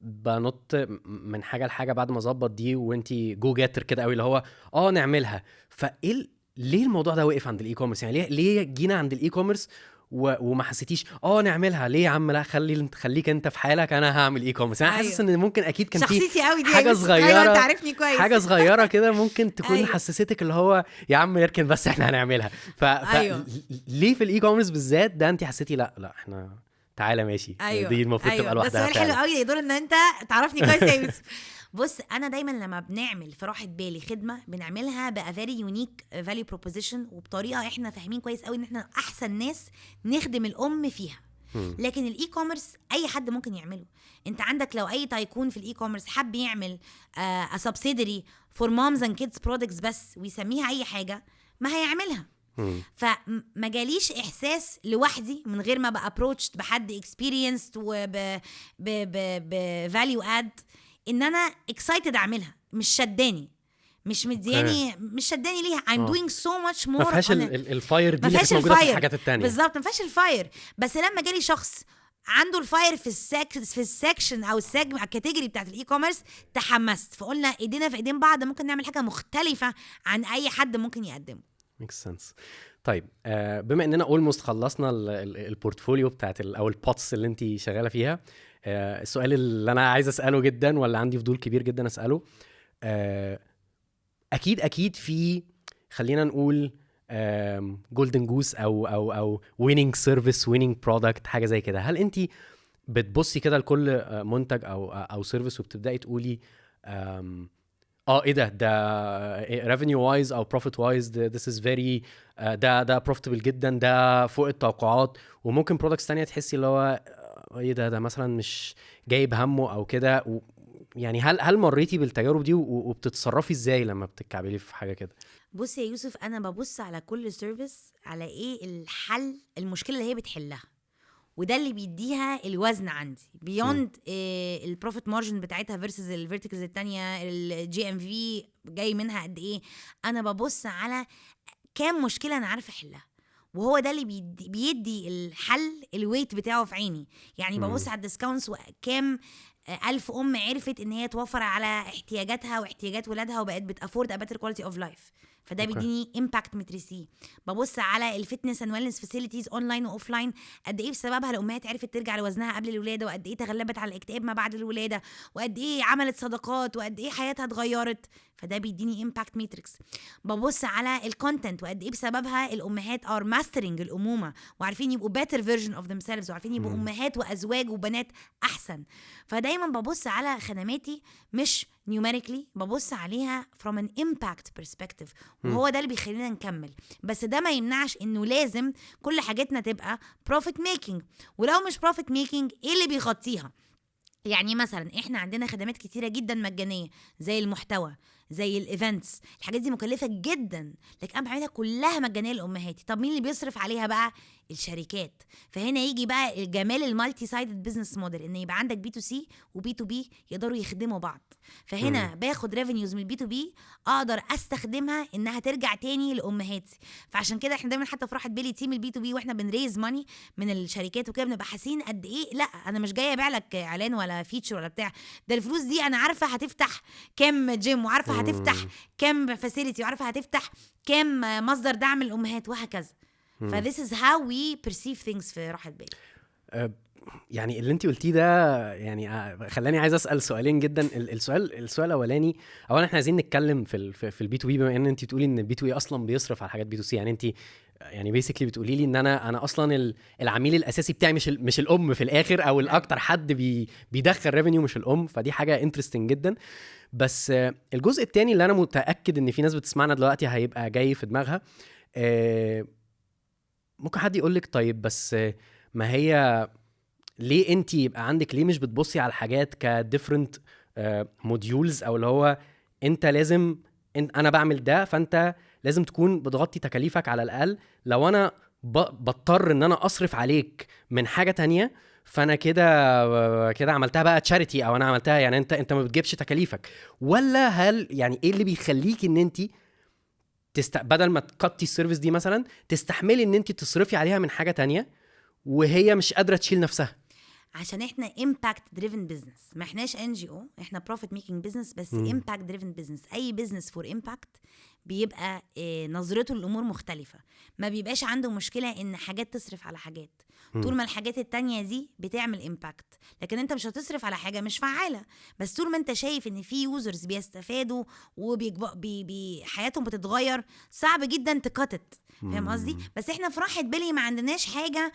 بنط من حاجة لحاجة بعد ما اظبط دي، وانت go getter كده قوي، اللي هو نعملها. فايه ليه الموضوع ده وقف عند ال e-commerce؟ يعني ليه جينا عند ال e-commerce وما حسيتيش نعملها؟ ليه يا عم؟ لا، خليك انت في حالك، انا هعمل e-commerce. انا حاسس ان ممكن اكيد كان في شخصيتي قوي دي يا حاجة يوسف. صغيرة. ايوه، انت عارفني كويس. حاجة صغيرة كده ممكن تكون حسستك اللي هو يا عم اركن بس، احنا هنعملها. ليه في ال e-commerce بالذات ده انت حسيتي لا لا، احنا تعالى ماشي، دي المفروض تبقى ده لوحدها سؤال حلو فعلا؟ قوي، يدل ان انت تعرفني كويس يا يوسف. بص، انا دايما لما بنعمل في راحة بالي خدمه، بنعملها ب a very unique value proposition وبطريقة احنا فاهمين كويس قوي ان احنا احسن ناس نخدم الام فيها. لكن ال e-commerce اي حد ممكن يعمله. انت عندك لو اي tycoon في ال e-commerce حب يعمل subsidiary for moms and kids products بس ويسميها اي حاجة ما هيعملها. فما جاليش احساس لوحدي من غير ما ابقى approached بحد experienced وب ب ب value add ان انا excited اعملها. مش شداني، مش مدياني، مش شداني ليها. I'm doing so much more. ما فيهاش ال fire دي ما اللي فيهاش كانت موجودة في ال fire. الحاجات التانية. بالظبط، ما فيهاش ال fire. بس لما جالي شخص عنده ال fire في ال section او ال segment، ال category بتاعت ال e-commerce، تحمست، فقلنا ايدينا في ايدين بعض ممكن نعمل حاجة مختلفة عن اي حد ممكن يقدمه. make sense. طيب، بما اننا almost خلصنا ال portfolio بتاعت او ال pots اللي انت شغالة فيها، السؤال اللي انا عايز اساله جدا ولا عندي فضول كبير جدا اساله، اكيد اكيد في خلينا نقول golden goose او winning service، winning product، حاجة زي كده. هل انت بتبصي كده لكل منتج او service وبتبداي تقولي ايه ده revenue wise او profit wise this is very ده profitable جدا، ده فوق التوقعات، وممكن products تانية تحسي اللي هو ايه ده مثلا مش جايب همه او كده؟ يعني هل مريتي بالتجارب دي وبتتصرفي ازاي لما بتتكعبلي في حاجة كده؟ بص يا يوسف، انا ببص على كل service على ايه الحل، المشكلة اللي هي بتحلها، وده اللي بيديها الوزن عندي beyond ال profit margin بتاعتها versus ال verticals التانية، ال GMV جاي منها قد ايه. انا ببص على كام مشكلة انا عارفه احلها، وهو ده اللي بيدي الحل ال weight بتاعه في عيني. يعني ببص على ال discounts وكام ألف أم عرفت إن هي توفر على احتياجاتها واحتياجات ولادها وبقت بت afford a better quality of life، فده بيديني impact metric. ببص على ال fitness and wellness facilities online و offline، قد ايه بسببها الامهات عرفت ترجع لوزنها قبل الولاده، وقد ايه تغلبت على الاكتئاب ما بعد الولاده، وقد ايه عملت صداقات، وقد ايه حياتها اتغيرت، فده بيديني impact metrics. ببص على ال content، وقد ايه بسببها الامهات are mastering الامومة وعارفين يبقوا better version of themselves، وعارفين يبقوا امهات وازواج وبنات احسن. فدايما ببص على خدماتي مش numerically، ببص عليها from an impact perspective، وهو ده اللي بيخلينا نكمل. بس ده ما يمنعش انه لازم كل حاجتنا تبقى profit making، ولو مش profit making ايه اللي بيغطيها؟ يعني مثلا احنا عندنا خدمات كتيرة جدا مجانيه، زي المحتوى، زي ال events، الحاجات دي مكلفة جدا، لكن انا بعملها كلها مجانية لامهاتي. طب مين اللي بيصرف عليها بقى؟ الشركات. فهنا يجي بقى الجمال ال multi-sided business model، ان يبقى عندك B2C و B2B يقدروا يخدموا بعض. فهنا باخد revenues من ال B2B اقدر استخدمها انها ترجع تاني لامهاتي. فعشان كده احنا دايما حتى في راحة بالي team ال B2B واحنا بن raise money من الشركات وكده، بنبقى حاسين قد ايه لا انا مش جاية ابيع لك اعلان ولا feature ولا بتاع ده، الفلوس دي انا عارفه هتفتح كام جيم، وعارفه هتفتح كام facility، وعارفه هتفتح كام مصدر دعم للامهات، وهكذا. ف this is how we perceive things في راحة بالي. يعني اللي انت قلتيه ده يعني خلاني عايز اسال سؤالين جدا. السؤال الاولاني، اولا احنا عايزين نتكلم في ال B2B، بما ان انت بتقولي ان ال B2B اصلا بيصرف على حاجات B2C، يعني انت يعني basically بتقولي لي ان انا اصلا العميل الاساسي بتاعي مش الام في الاخر، او الاكتر حد بيدخل revenue مش الام، فدي حاجة interesting جدا. بس الجزء الثاني اللي انا متاكد ان في ناس بتسمعنا دلوقتي هيبقى جاي في دماغها، ممكن حد يقول لك طيب بس ما هي ليه انت يبقى عندك، ليه مش بتبصي على الحاجات ك different modules، او اللي هو انت لازم انا بعمل ده فانت لازم تكون بتغطي تكاليفك على الاقل، لو انا بضطر ان انا اصرف عليك من حاجة تانية فانا كده كده عملتها بقى charity، او انا عملتها يعني انت ما بتجيبش تكاليفك، ولا هل يعني ايه اللي بيخليك ان انت بدل ما ت cut ي ال service دي مثلا تستحملي ان انت تصرفي عليها من حاجة تانية وهي مش قادرة تشيل نفسها؟ عشان احنا impact driven business، ما احناش NGO، احنا profit making business بس impact driven business. اي business for impact بيبقى نظرته للامور مختلفه، ما بيبقاش عنده مشكلة ان حاجات تصرف على حاجات طول ما الحاجات التانية دي بتعمل impact. لكن انت مش هتصرف على حاجة مش فعاله، بس طول ما انت شايف ان في users بيستفادوا وبي بي حياتهم بتتغير، صعب جدا ت cut it، فاهم قصدي؟ بس احنا في راحة بالي ما عندناش حاجة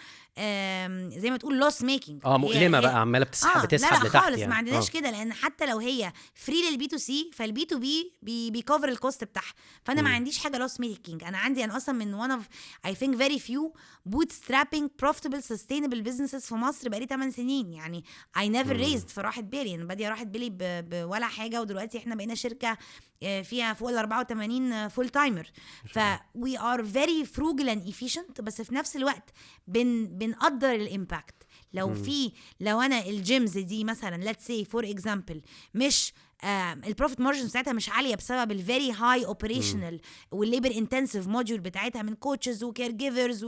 زي ما تقول loss making. مؤلمة بقى، عماله بتسحب بتسحب لا لا لتحت خالص يعني. ما عندناش كده، لان حتى لو هي free لل B2C فال B2B بي cover ال cost بتاعها، فانا ما عنديش حاجة loss making. انا عندي انا اصلا من one of I think very few bootstrapping profitable sustainable businesses في مصر بقالي 8 سنين، يعني I never raised في راحة بالي. انا باديه راحة بالي بولا حاجه، ودلوقتي احنا بقينا شركة فيها فوق ال 84 full timer، ف we are very frugal and efficient، بس في نفس الوقت بنقدر ال impact. لو في لو انا ال gyms دي مثلا let's say for example مش ال profit margin بتاعتها مش عالية بسبب ال very high operational وال labor intensive module بتاعتها من coaches و caregivers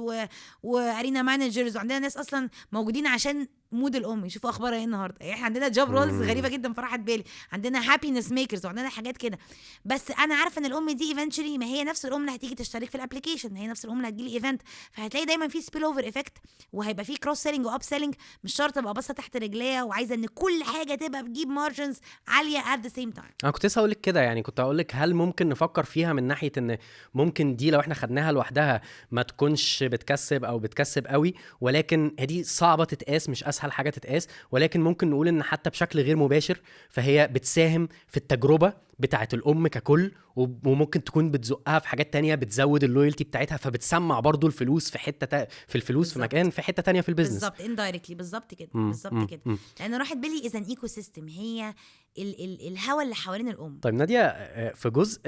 و arena managers، وعندنا ناس اصلا موجودين عشان mood الام يشوفوا اخبارها ايه النهارده. يعني احنا عندنا job roles غريبة جدا في راحة بالي، عندنا happiness makers وعندنا حاجات كده. بس انا عارفه ان الام دي eventually ما هي نفس الام اللي هتيجي تشترك في ال application، هي نفس الام اللي هتجي لي event، فهتلاقي دايما في spillover effect، وهيبقى في cross selling و upselling. مش شرط ابقى باصة تحت رجليا وعايزه ان كل حاجة تبقى بتجيب margins عالية at the same time. انا كنت لسه هقول لك كده، يعني كنت هقول لك هل ممكن نفكر فيها من ناحية ان ممكن دي لو احنا خدناها لوحدها ما تكونش بتكسب او بتكسب قوي، ولكن هي دي صعبة تتقاس، مش اسهل حاجة تتقاس، ولكن ممكن نقول ان حتى بشكل غير مباشر فهي بتساهم في التجربة بتاعه الام ككل، وممكن تكون بتزقها في حاجات تانية، بتزود ال loyalty بتاعتها، فبتسمع برضو الفلوس في حتة في الفلوس في مكان في حتة تانية في ال business. بالظبط، indirectly، بالظبط كده. بالظبط كده. لان راحة بالي is an ecosystem، هي ال ال الهوا اللي حوالين الام. طيب ناديه، في جزء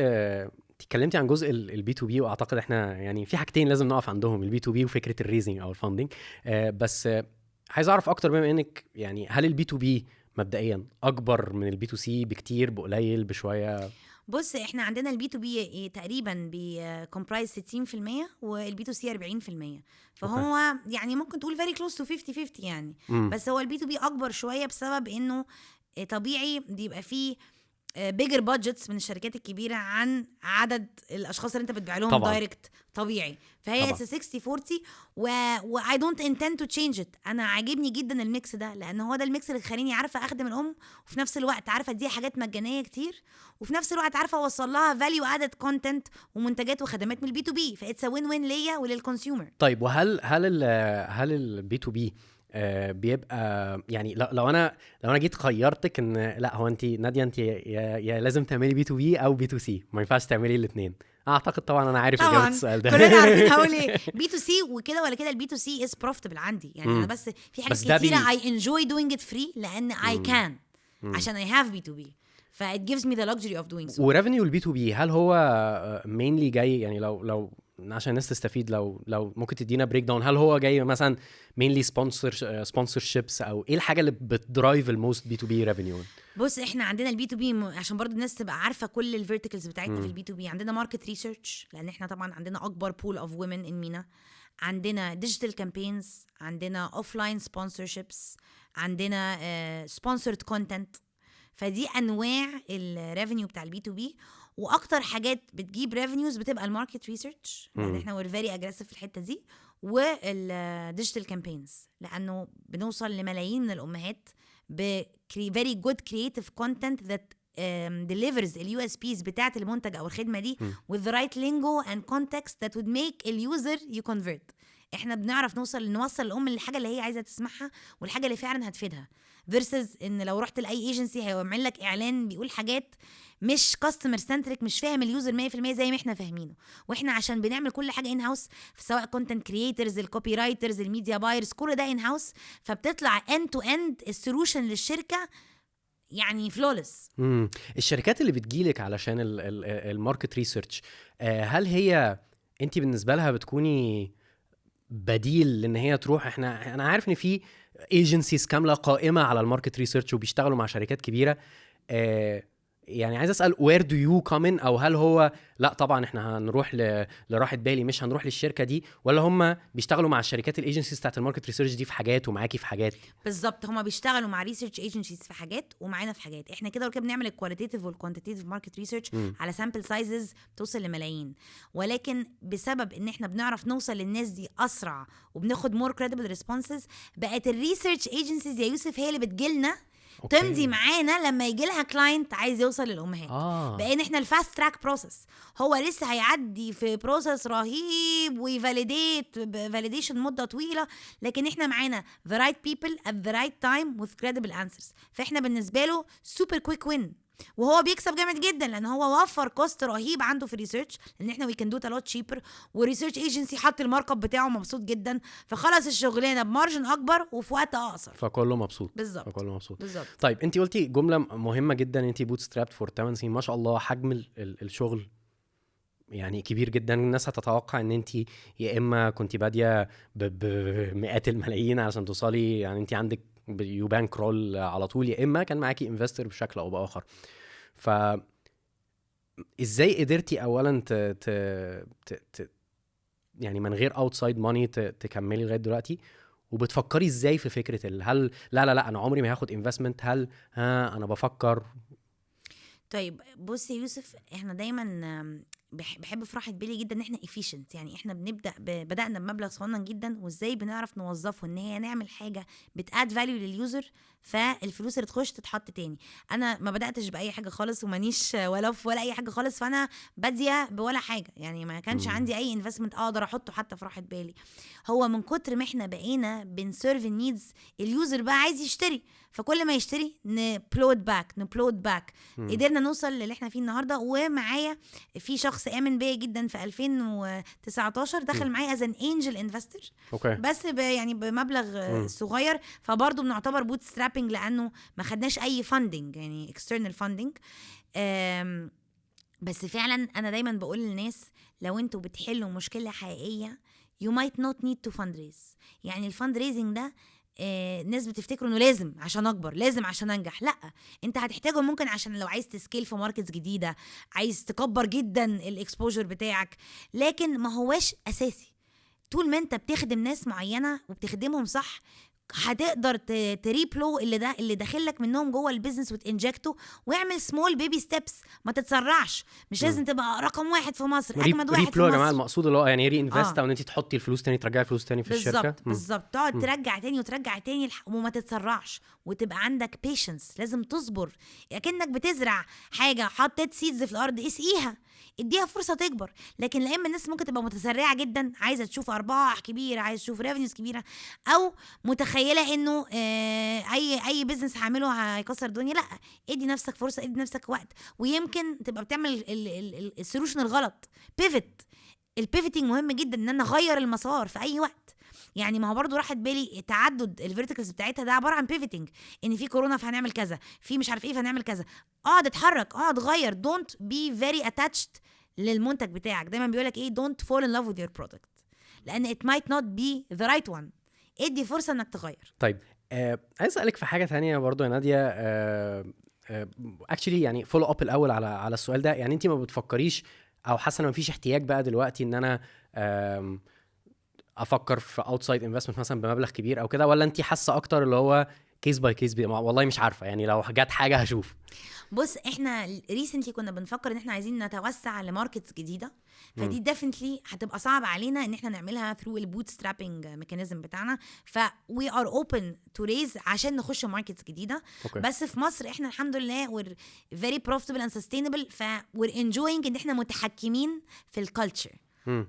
اتكلمتي عن جزء ال B2B، واعتقد احنا يعني في حاجتين لازم نقف عندهم، ال B2B وفكره ال raising او ال funding، بس عايز اعرف اكتر بما انك يعني هل ال B2B مبدئيا اكبر من ال B2C بكتير، بقليل، بشويه؟ بص، احنا عندنا ال B2B تقريبا بي comprise 60% وال B2C 40%، فهو يعني ممكن تقول very close to 50 50 يعني. بس هو ال B2B اكبر شوية بسبب انه طبيعي بيبقى فيه bigger budgets من الشركات الكبيرة عن عدد الاشخاص اللي انت بتبيع لهم direct، طبيعي. فهي 60 40 و I don't intend to change it. انا عاجبني جدا ال mix ده، لان هو ده ال mix اللي خليني عارفه اخدم الام، وفي نفس الوقت عارفه اديها حاجات مجانية كتير، وفي نفس الوقت عارفه اوصل لها value added content ومنتجات وخدمات من ال B2B. ف it's win win ليا ولل consumer. طيب، وهل هل ال B2B بيبقى، يعني لو انا جيت خيرتك ان لا، هو انت ناديه، انت يا لازم تعملي B2B او B2C، ما ينفعش تعملي الاثنين، اعتقد طبعا انا عارف اجابه السؤال ده. كلنا عارفين هقول ايه، B2C. وكده ولا كده ال B2C is profitable عندي، يعني انا بس في حاجات كتيرة I enjoy doing it free لان I can، عشان I have B2B، ف it gives me the luxury of doing so. و revenue ال B2B هل هو mainly جاي، يعني لو عشان الناس تستفيد، لو ممكن تدينا breakdown، هل هو جاي مثلا mainly sponsorships او ايه الحاجة اللي بت drive ال most B2B revenue؟ بص، احنا عندنا ال B2B، عشان برضو الناس تبقى عارفه كل ال verticals بتاعتنا في ال B2B، عندنا market research، لان احنا طبعا عندنا اكبر pool of women in MENA، عندنا digital campaigns، عندنا offline sponsorships، عندنا sponsored content. فدي انواع ال revenue بتاع ال B2B. واكتر حاجات بتجيب revenues بتبقى ال market research، لان احنا we're very aggressive في الحتة دي، وال digital campaigns، لانه بنوصل لملايين من الامهات ب very good creative content that delivers ال USPs بتاعت المنتج او الخدمة دي with the right lingo and context that would make ال user ي convert. احنا بنعرف نوصل الام للحاجة اللي هي عايزه تسمعها والحاجة اللي فعلا هتفيدها، versus ان لو رحت لاي agency هيعمل لك اعلان بيقول حاجات مش customer centric، مش فاهم ال user 100% زي ما احنا فاهمينه. واحنا عشان بنعمل كل حاجة in house، سواء content creators، ال copywriters، ال media buyers، كل ده in house، فبتطلع end to end ال solution للشركة يعني flawless. الشركات اللي بتجيلك علشان ال market research، هل هي انت بالنسبة لها بتكوني بديل لان هي تروح؟ انا عارف ان في agencies كاملة قائمة على ال market research وبيشتغلوا مع شركات كبيره، يعني عايز اسال where do you come in؟ او هل هو لا طبعا احنا هنروح لراحه بالي، مش هنروح للشركة دي، ولا هم بيشتغلوا مع الشركات ال agencies بتاعت ال market research دي في حاجات ومعاكي في حاجات؟ بالظبط، هما بيشتغلوا مع research agencies في حاجات ومعانا في حاجات. احنا كده وكده بنعمل ال qualitative وال quantitative market research على sample sizes توصل لملايين، ولكن بسبب ان احنا بنعرف نوصل للناس دي اسرع وبناخد more credible responses، بقت ال research agencies يا يوسف هي اللي بتجيلنا تمضي معانا لما يجي لها client عايز يوصل للامهات. بقينا احنا ال fast track process. هو لسه هيعدي في process رهيب وي validate validation مده طويله، لكن احنا معانا the right people at the right time with credible answers، فاحنا بالنسبة له super quick win، وهو بيكسب جامد جدا لان هو وفر cost رهيب عنده في ال research، لان احنا we can do a lot cheaper، وال research agency حط ال mark up بتاعه مبسوط جدا، فخلص الشغلانة ب margin اكبر وفي وقت اقصر. فكله مبسوط. بالظبط. فكله مبسوط. بالظبط. طيب، انت قلتي جملة مهمة جدا، انت bootstrapped for 8 سنين، ما شاء الله، حجم الشغل يعني كبير جدا. الناس هتتوقع ان انت يا اما كنت باديه بمئات الملايين عشان توصلي، يعني انت عندك you bankroll على طول، يا اما كان معاكي investor بشكل او باخر. ف ازاي قدرتي اولا ت ت ت ت يعني من غير outside money تكملي لغاية دلوقتي؟ وبتفكري ازاي في فكرة هل لا لا لا انا عمري ما هاخد investment، هل ها انا بفكر؟ طيب، بص يا يوسف، احنا دايما بحب في راحة بالي جدا ان احنا efficient. يعني احنا بدانا بمبلغ صغنن جدا، وازاي بنعرف نوظفه ان هي نعمل حاجة بت add value لل user، فالفلوس اللي تخش تتحط تاني. انا ما بداتش باي حاجة خالص، ومانيش ولا في ولا اي حاجة خالص، فانا باديه بولا حاجه، يعني ما كانش عندي اي investment اقدر احطه حتى في راحة بالي. هو من كتر ما احنا بقينا بن serve ال needs، ال user بقى عايز يشتري، فكل ما يشتري ن plow it back، ن plow it back، قدرنا نوصل للي احنا فيه النهارده. ومعايا في شخص امن بيا جدا في 2019، دخل معايا as an angel investor، بس يعني بمبلغ صغير، فبرضه بنعتبر bootstrapping لانه ما خدناش اي funding، يعني external funding. بس فعلا انا دايما بقول للناس لو انتوا بتحلوا مشكلة حقيقية you might not need to fundraise. يعني ال fundraising ده ناس بتفتكر انه لازم عشان اكبر، لازم عشان انجح. لا، انت هتحتاجه ممكن عشان لو عايز ت scale في markets جديده، عايز تكبر جدا ال exposure بتاعك، لكن ما هواش اساسي. طول ما انت بتخدم ناس معينة وبتخدمهم صح، هتقدر ت redeploy اللي ده اللي داخل لك منهم جوه ال business وت inject ه، واعمل small baby steps، ما تتسرعش. مش لازم تبقى رقم واحد في مصر، اجمد واحد في redeploy يا جماعة مصر. المقصود اللي هو يعني ايه reinvest؟ آه. او ان انت تحطي الفلوس تاني، ترجعي الفلوس تاني في الشركه. بالظبط بالظبط، تقعد ترجع تاني وترجع تاني وما تتسرعش وتبقى عندك patience. لازم تصبر، اكنك بتزرع حاجه، حطيت seeds في الارض، اسقيها، اديها فرصة تكبر. لكن لا، اما الناس ممكن تبقى متسرعه جدا، عايزه تشوف ارباح كبيره، عايزه تشوف revenues كبيره، او متخيله انه اي business هعمله هيكسر الدنيا. لا، ادي نفسك فرصه، ادي نفسك وقت، ويمكن تبقى بتعمل ال solution الغلط. pivot، ال pivoting مهم جدا، ان انا اغير المسار في اي وقت. يعني ما هو برضو راحت بالي تعدد ال verticals بتاعتها ده عبارة عن pivoting، ان في كورونا فهنعمل كذا، في مش عارف ايه فهنعمل كذا. اقعد اتحرك، اقعد غير، don't be very attached للمنتج بتاعك. دايما بيقول لك ايه؟ don't fall in love with your product، لان it might not be the right one. ادي فرصة انك تغير. طيب، عايز اسالك في حاجة تانية برضو يا ناديه، actually يعني follow up الاول على السؤال ده. يعني انت ما بتفكريش او حاسه ان مفيش احتياج بقى دلوقتي ان انا افكر في outside investment مثلا بمبلغ كبير او كده، ولا انت حاسه اكتر اللي هو case by case، والله مش عارفه، يعني لو جت حاجة هشوف؟ بص، احنا recently كنا بنفكر ان احنا عايزين نتوسع ل markets جديده، فدي definitely هتبقى صعب علينا ان احنا نعملها through ال bootstrapping mechanism بتاعنا، ف we are open to raise عشان نخش markets جديده. بس في مصر احنا الحمد لله we're very profitable and sustainable، ف we're enjoying ان احنا متحكمين في ال culture.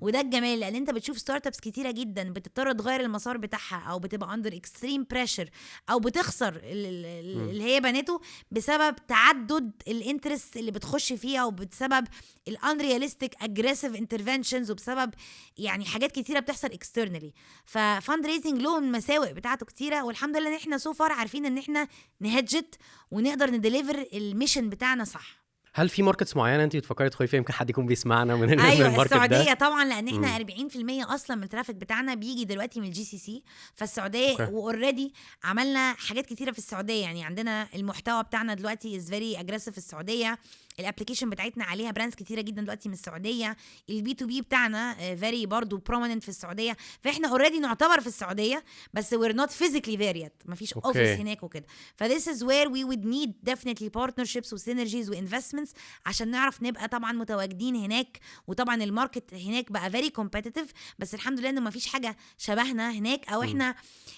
وده الجمال، لان انت بتشوف startups كتيرة جدا بتضطر تغير المسار بتاعها، او بتبقى under extreme pressure، او بتخسر اللي هي بنته بسبب تعدد ال interests اللي بتخش فيها، وبسبب ال unrealistic aggressive interventions، وبسبب يعني حاجات كتيرة بتحصل externally. ف fundraising له المساوئ بتاعته كتيره، والحمد لله ان احنا so far عارفين ان احنا ن hedge it ونقدر ن deliver ال mission بتاعنا صح. هل في markets معينة انت بتفكري تدخلي فيها؟ يمكن حد يكون بيسمعنا من ايوه، ال market ده. السعودية طبعا، لان احنا 40% اصلا من ال traffic بتاعنا بيجي دلوقتي من ال GCC، فالسعوديه. و already عملنا حاجات كتيرة في السعوديه، يعني عندنا المحتوى بتاعنا دلوقتي is very aggressive في السعوديه، ال application بتاعتنا عليها brands كتيرة جدا دلوقتي من السعوديه، ال B2B بتاعنا very برضو prominent في السعوديه. فاحنا already نعتبر في السعوديه، بس we're not physically there yet، مفيش office هناك وكده. ف this is where we would need definitely partnerships و synergies و investments عشان نعرف نبقى طبعا متواجدين هناك. وطبعا ال market هناك بقى very competitive، بس الحمد لله انه مفيش حاجة شبهنا هناك، او احنا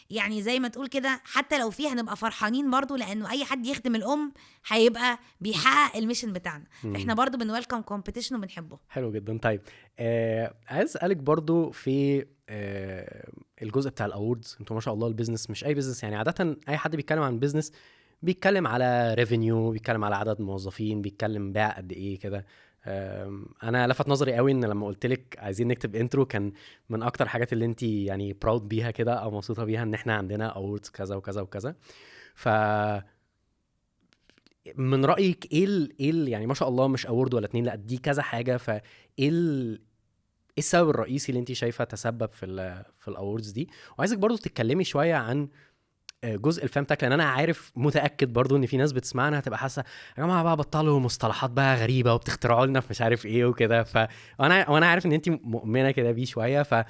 يعني زي ما تقول كده حتى لو فيها هنبقى فرحانين برضو، لانه اي حد يخدم الام هيبقى بيحقق ال mission بتاعنا. فاحنا برضو بن welcome competition وبنحبه. حلو جدا. طيب، عايز اسالك برضو في الجزء بتاع ال awards. انتوا ما شاء الله ال business مش اي business، يعني عادة اي حد بيتكلم عن business بيتكلم على revenue، بيتكلم على عدد موظفين، بيتكلم باع قد ايه كده. انا لفت نظري قوي ان لما قلت لك عايزين نكتب intro، كان من اكتر حاجات اللي انت يعني proud بيها كده او مبسوطة بيها ان احنا عندنا awards كذا وكذا وكذا. ف من رايك ايه ال يعني ما شاء الله مش award ولا اتنين، لا دي كذا حاجه، فايه ايه السبب الرئيسي اللي انت شايفه تسبب في ال awards دي؟ وعايزك برضو تتكلمي شوية عن جزء ال femtech، لان انا عارف متاكد برضو ان في ناس بتسمعنا هتبقى حاسه يا جماعة بقى بطلوا مصطلحات بقى غريبة وبتخترعوا لنا في مش عارف ايه وكده. ف وانا عارف ان انت مؤمنة كده بيه شويه، ف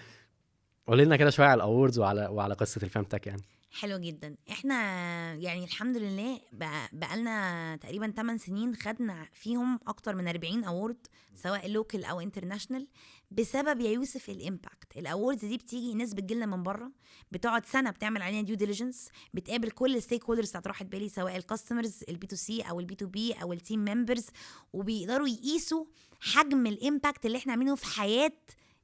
قولي لنا كده شوية على ال awards وعلى قصة ال femtech يعني. حلو جدا. احنا يعني الحمد لله بقالنا تقريبا 8 سنين خدنا فيهم اكتر من 40 award، سواء local او international، بسبب يا يوسف ال impact. ال awards دي بتيجي ناس بتجيلنا من بره، بتقعد سنة بتعمل علينا due diligence، بتقابل كل ال stakeholders بتاعت راحة بالي، سواء ال customers ال B2C او ال B2B او ال team members، وبيقدروا يقيسوا حجم ال impact اللي احنا عاملينه في حياة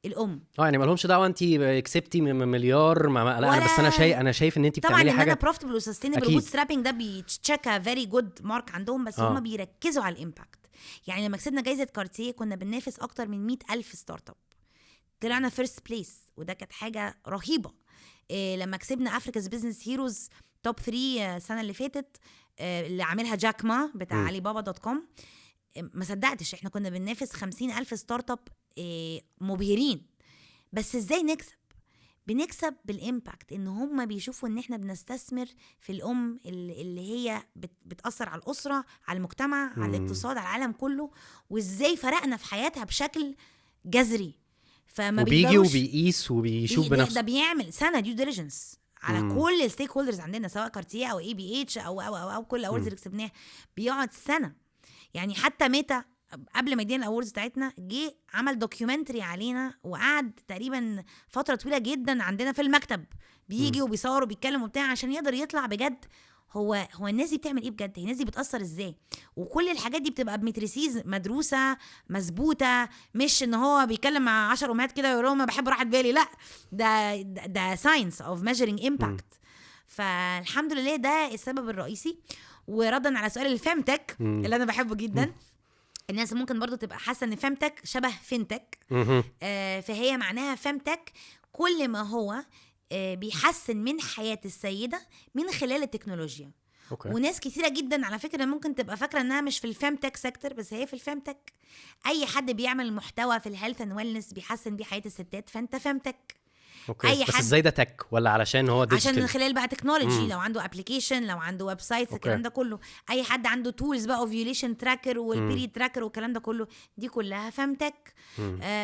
الام. اه، يعني ما لهمش دعوه انت كسبتي مليار ما لا، انا بس انا شايف ان انت طبعا بتعملي ان حاجه. انا profitable و sustainable، bootstrapping ده بيتشيكا very good mark عندهم، بس هم بيركزوا على ال impact. يعني لما كسبنا جايزة كارتيه كنا بننافس اكتر من 100 الف startup، طلعنا first place، وده كانت حاجة رهيبه. إيه، لما كسبنا Africa's Business Heroes top 3 السنة اللي فاتت، إيه، اللي عاملها جاك ما بتاع علي بابا dot com، إيه، ما صدقتش. احنا كنا بننافس 50 الف startup، إيه، مبهرين. بس ازاي نكسب؟ بنكسب بال impact، ان هم بيشوفوا ان احنا بنستثمر في الام اللي هي بتاثر على الاسره، على المجتمع، على الاقتصاد، على العالم كله، وازاي فرقنا في حياتها بشكل جذري. فما وبيجي بيقدروش وبيقيس وبيشوف بنفسه. ده بيعمل سنة due diligence على كل ال stakeholders عندنا، سواء كارتيه او ABH او كل ال awards اللي كسبناها بيقعد سنه. يعني حتى ميتا قبل ما يدينا ال awards بتاعتنا جه عمل documentary علينا، وقعد تقريبا فترة طويلة جدا عندنا في المكتب، بيجي وبيصور وبيتكلم وبتاع عشان يقدر يطلع بجد هو الناس دي بتعمل ايه بجد، هي الناس دي بتاثر ازاي. وكل الحاجات دي بتبقى ب metrics مدروسة مظبوطه، مش ان هو بيتكلم مع 10 امهات كده ويقول لهم انا بحب راحة بالي، لا ده science of measuring impact. فالحمد لله ده السبب الرئيسي. وردا على سؤال ال femtech اللي انا بحبه جدا، الناس ممكن برضو تبقى حاسه ان femtech شبه fintech، فهي معناها femtech كل ما هو بيحسن من حياة السيدة من خلال التكنولوجيا. وناس كثيرة جدا على فكرة ممكن تبقى فاكرة انها مش في ال femtech sector، بس هي في ال femtech. اي حد بيعمل محتوى في ال health and wellness بيحسن بيه حياة الستات، فانت femtech. okay. اي حد، بس ازاي ده tech؟ ولا علشان هو digital؟ عشان من خلال بقى technology، لو عنده application، لو عنده website، الكلام ده كله. اي حد عنده tools بقى، ovulation tracker وال period tracker والكلام ده كله، دي كلها femtech.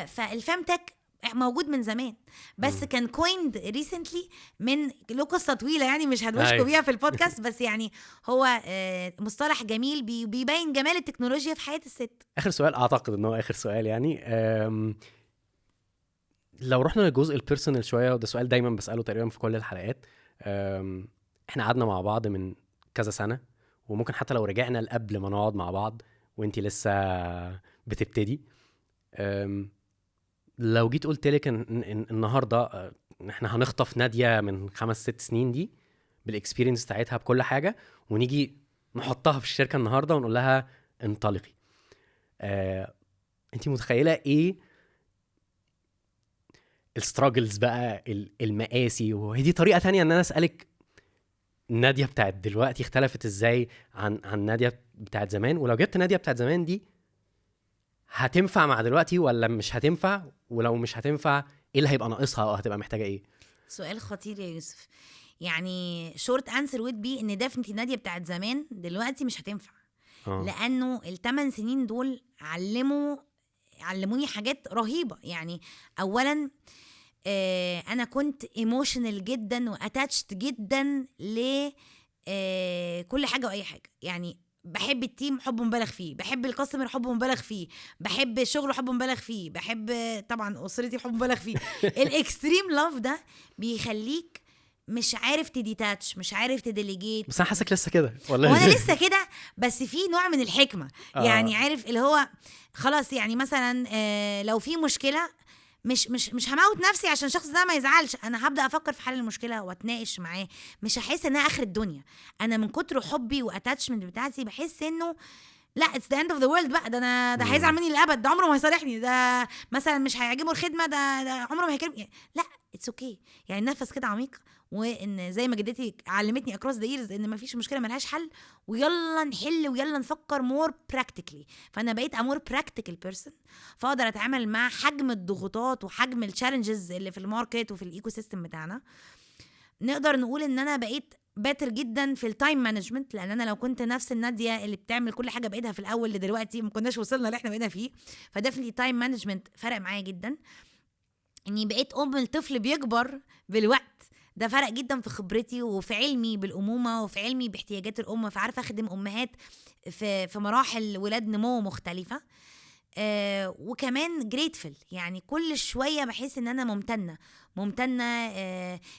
فال femtech موجود من زمان، بس كان coined recently، من له قصة طويلة يعني مش هدوشكم بيها في البودكاست، بس يعني هو مصطلح جميل بيبين جمال التكنولوجيا في حياة الست. اخر سؤال، اعتقد ان هو اخر سؤال يعني، لو رحنا للجزء ال personal شويه، وده سؤال دايما بساله تقريبا في كل الحلقات. احنا قعدنا مع بعض من كذا سنه، وممكن حتى لو رجعنا لقبل ما نقعد مع بعض وانتي لسه بتبتدي، لو جيت قلت لك إن النهارده احنا هنخطف ناديه من 5-6 سنين دي بال experience بتاعتها بكل حاجه، ونيجي نحطها في الشركة النهارده ونقول لها انطلقي، انت متخيله ايه ال struggles بقى، المآسي؟ وهي دي طريقه تانية ان انا اسالك ناديه بتاعت دلوقتي اختلفت ازاي عن ناديه بتاعت زمان، ولو جبت ناديه بتاعت زمان دي هتنفع مع دلوقتي ولا مش هتنفع، ولو مش هتنفع ايه اللي هيبقى ناقصها او هتبقى محتاجه ايه؟ سؤال خطير يا يوسف. يعني short answer would be ان definitely ناديه بتاعت زمان دلوقتي مش هتنفع. لانه ال8 سنين دول علموني حاجات رهيبة. يعني اولا انا كنت emotional جدا و attached جدا ل كل حاجة واي حاجة. يعني بحب ال team حب مبالغ فيه، بحب ال customer حب مبالغ فيه، بحب الشغل حب مبالغ فيه، بحب طبعا اسرتي حب مبالغ فيه. ال extreme love ده بيخليك مش عارف ت detach، مش عارف ت delegate. بس انا حاسك لسه كده والله. وانا لسه كده، بس في نوع من الحكمة. يعني عارف اللي هو خلاص، يعني مثلا لو في مشكلة مش مش مش هموت نفسي عشان الشخص ده ما يزعلش، انا هبدا افكر في حل المشكلة واتناقش معاه، مش هحس انها اخر الدنيا. انا من كتر حبي و attachment بتاعتي بحس انه لا it's the end of the world بقى، ده انا ده هيزعل مني للابد، ده عمره ما هيصالحني، ده مثلا مش هيعجبه الخدمة، ده عمره ما هيكلم. لا it's okay. يعني نفس كده عميق، وان زي ما جدتي علمتني across the years ان مفيش مشكلة ملهاش حل، ويلا نحل ويلا نفكر more practically. فانا بقيت a more practical person، فاقدر اتعامل مع حجم الضغوطات وحجم ال challenges اللي في ال market وفي ال ecosystem بتاعنا. نقدر نقول ان انا بقيت better جدا في ال time management، لان انا لو كنت نفس الناديه اللي بتعمل كل حاجة بايدها في الاول لدلوقتي ما كناش وصلنا اللي احنا بقينا فيه. ف definitely time management فرق معايا جدا. اني بقيت ام الطفل بيكبر بالوقت، ده فرق جدا في خبرتي وفي علمي بالامومه وفي علمي باحتياجات الام، فعارفه اخدم امهات في مراحل ولاد نمو مختلفة. وكمان grateful، يعني كل شوية بحس ان انا ممتنة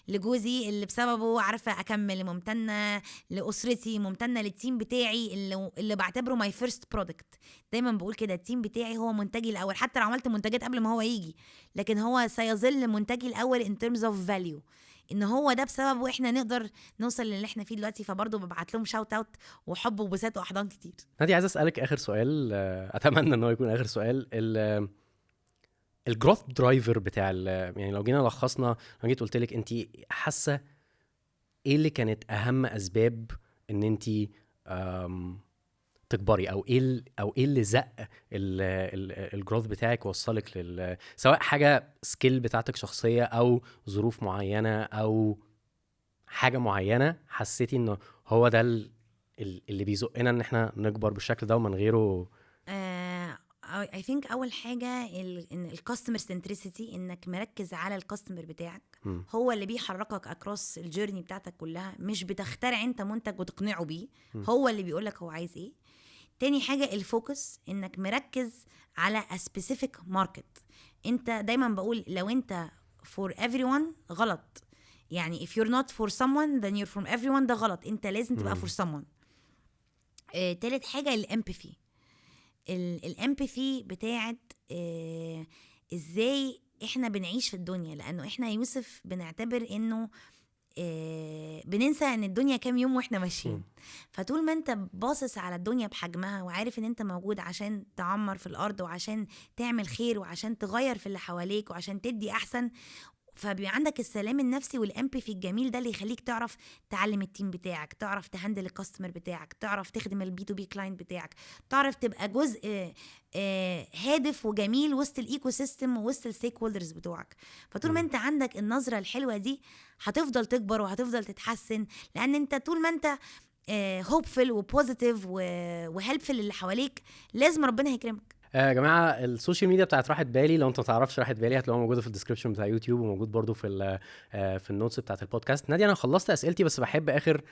لجوزي اللي بسببه عارفه اكمل، ممتنة لاسرتي، ممتنة لل team بتاعي اللي بعتبره my first product. دايما بقول كده ال team بتاعي هو منتجي الاول، حتى لو عملت منتجات قبل ما هو يجي، لكن هو سيظل منتجي الاول in terms of value، ان هو ده بسببه احنا نقدر نوصل للي احنا فيه دلوقتي. فبرضه ببعت لهم shout out وحب وبوسات واحضان كتير. نادي، عايز اسالك اخر سؤال، اتمنى ان هو يكون اخر سؤال. ال growth driver بتاع يعني لو جينا لخصنا، لو جيت قلت لك انت حاسه ايه اللي كانت اهم اسباب ان انت تكبري، او ايه او ايه اللي زق ال growth بتاعك ووصلك سواء حاجة skill بتاعتك شخصية او ظروف معينة او حاجة معينة حسيتي انه هو ده اللي بيزقنا ان احنا نكبر بالشكل ده ومن غيره؟ I think اول حاجة ان ال customer centricity، انك مركز على ال customer بتاعك. هو اللي بيحركك across ال journey بتاعتك كلها، مش بتخترع انت منتج وتقنعه بيه. هو اللي بيقولك هو عايز ايه. تاني حاجة ال focus، انك مركز على a specific market. انت دايما بقول لو انت for everyone غلط، يعني if you're not for someone then you're from everyone، ده غلط. انت لازم تبقى for someone. تالت حاجة ال empathy، ال empathy بتاعت ازاي احنا بنعيش في الدنيا، لانه احنا يا يوسف بنعتبر انه بننسى ان الدنيا كام يوم واحنا ماشيين. فطول ما انت باصص على الدنيا بحجمها وعارف ان انت موجود عشان تعمر في الارض وعشان تعمل خير وعشان تغير في اللي حواليك وعشان تدي احسن، فبيبقى عندك السلام النفسي وال empathy الجميل ده اللي يخليك تعرف تعلم ال team بتاعك، تعرف ت handle ال customer بتاعك، تعرف تخدم ال B2B client بتاعك، تعرف تبقى جزء هادف وجميل وسط ال ecosystem ووسط ال stakeholders بتوعك. فطول ما انت عندك النظرة الحلوة دي هتفضل تكبر وهتفضل تتحسن، لان انت طول ما انت hopeful و positive و helpful اللي حواليك لازم ربنا هيكرمك. يا جماعه، ال social media بتاعت راحة بالي، لو انت ما تعرفش راحة بالي هتلاقوها موجودة في ال description بتاع يوتيوب وموجود برضو في ال notes بتاعت البودكاست. نادي، انا خلصت اسئلتي، بس بحب اخر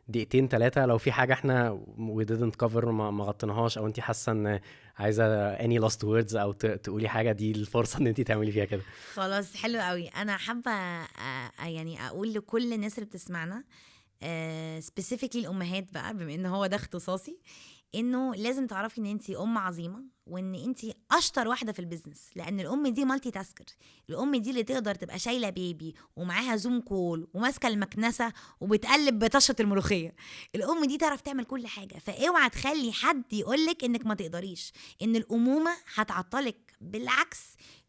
دقيقتين ثلاثة لو في حاجة احنا we didn't cover، ما غطيناهاش، او انت حاسه ان عايزه any last words او تقولي حاجه، دي الفرصة ان انت تعملي فيها كده. خلاص، حلو قوي. انا حابة يعني اقول لكل الناس اللي بتسمعنا، specifically الامهات بقى بما ان هو ده اختصاصي، انه لازم تعرفي ان انت ام عظيمة وان انت اشطر واحدة في ال business، لان الام دي multitasker. الام دي اللي تقدر تبقى شايله baby ومعاها Zoom call وماسكه المكنسة وبتقلب بطشه الملوخيه. الام دي تعرف تعمل كل حاجه، فاوعى تخلي حد يقولك انك ما تقدريش، ان الامومة هتعطلك. بالعكس،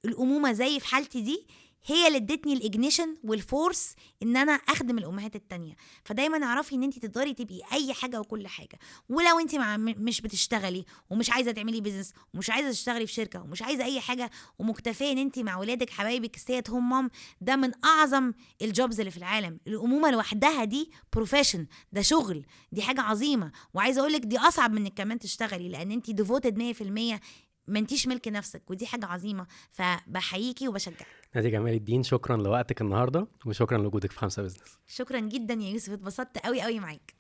الامومة زي في حالتي دي هي اللي ادتني ال ignition وال force ان انا اخدم الامهات التانية. فدايما اعرفي ان انت تقدري تبقي اي حاجة وكل حاجه. ولو انت مش بتشتغلي ومش عايزه تعملي business ومش عايزه تشتغلي في شركة ومش عايزه اي حاجة ومكتفيه ان انت مع ولادك حبايبك stay at home mom، ده من اعظم ال jobs اللي في العالم. الامومة لوحدها دي profession، ده شغل، دي حاجة عظيمه. وعايزه اقول لك دي اصعب من انك كمان تشتغلي، لان انت devoted 100%، ما انتيش ملك نفسك، ودي حاجة عظيمه. فبحييكي وبشجعك. نادية جمال الدين، شكرا لوقتك النهارده وشكرا لوجودك في خمسة business. شكرا جدا يا يوسف، اتبسطت قوي قوي معاك.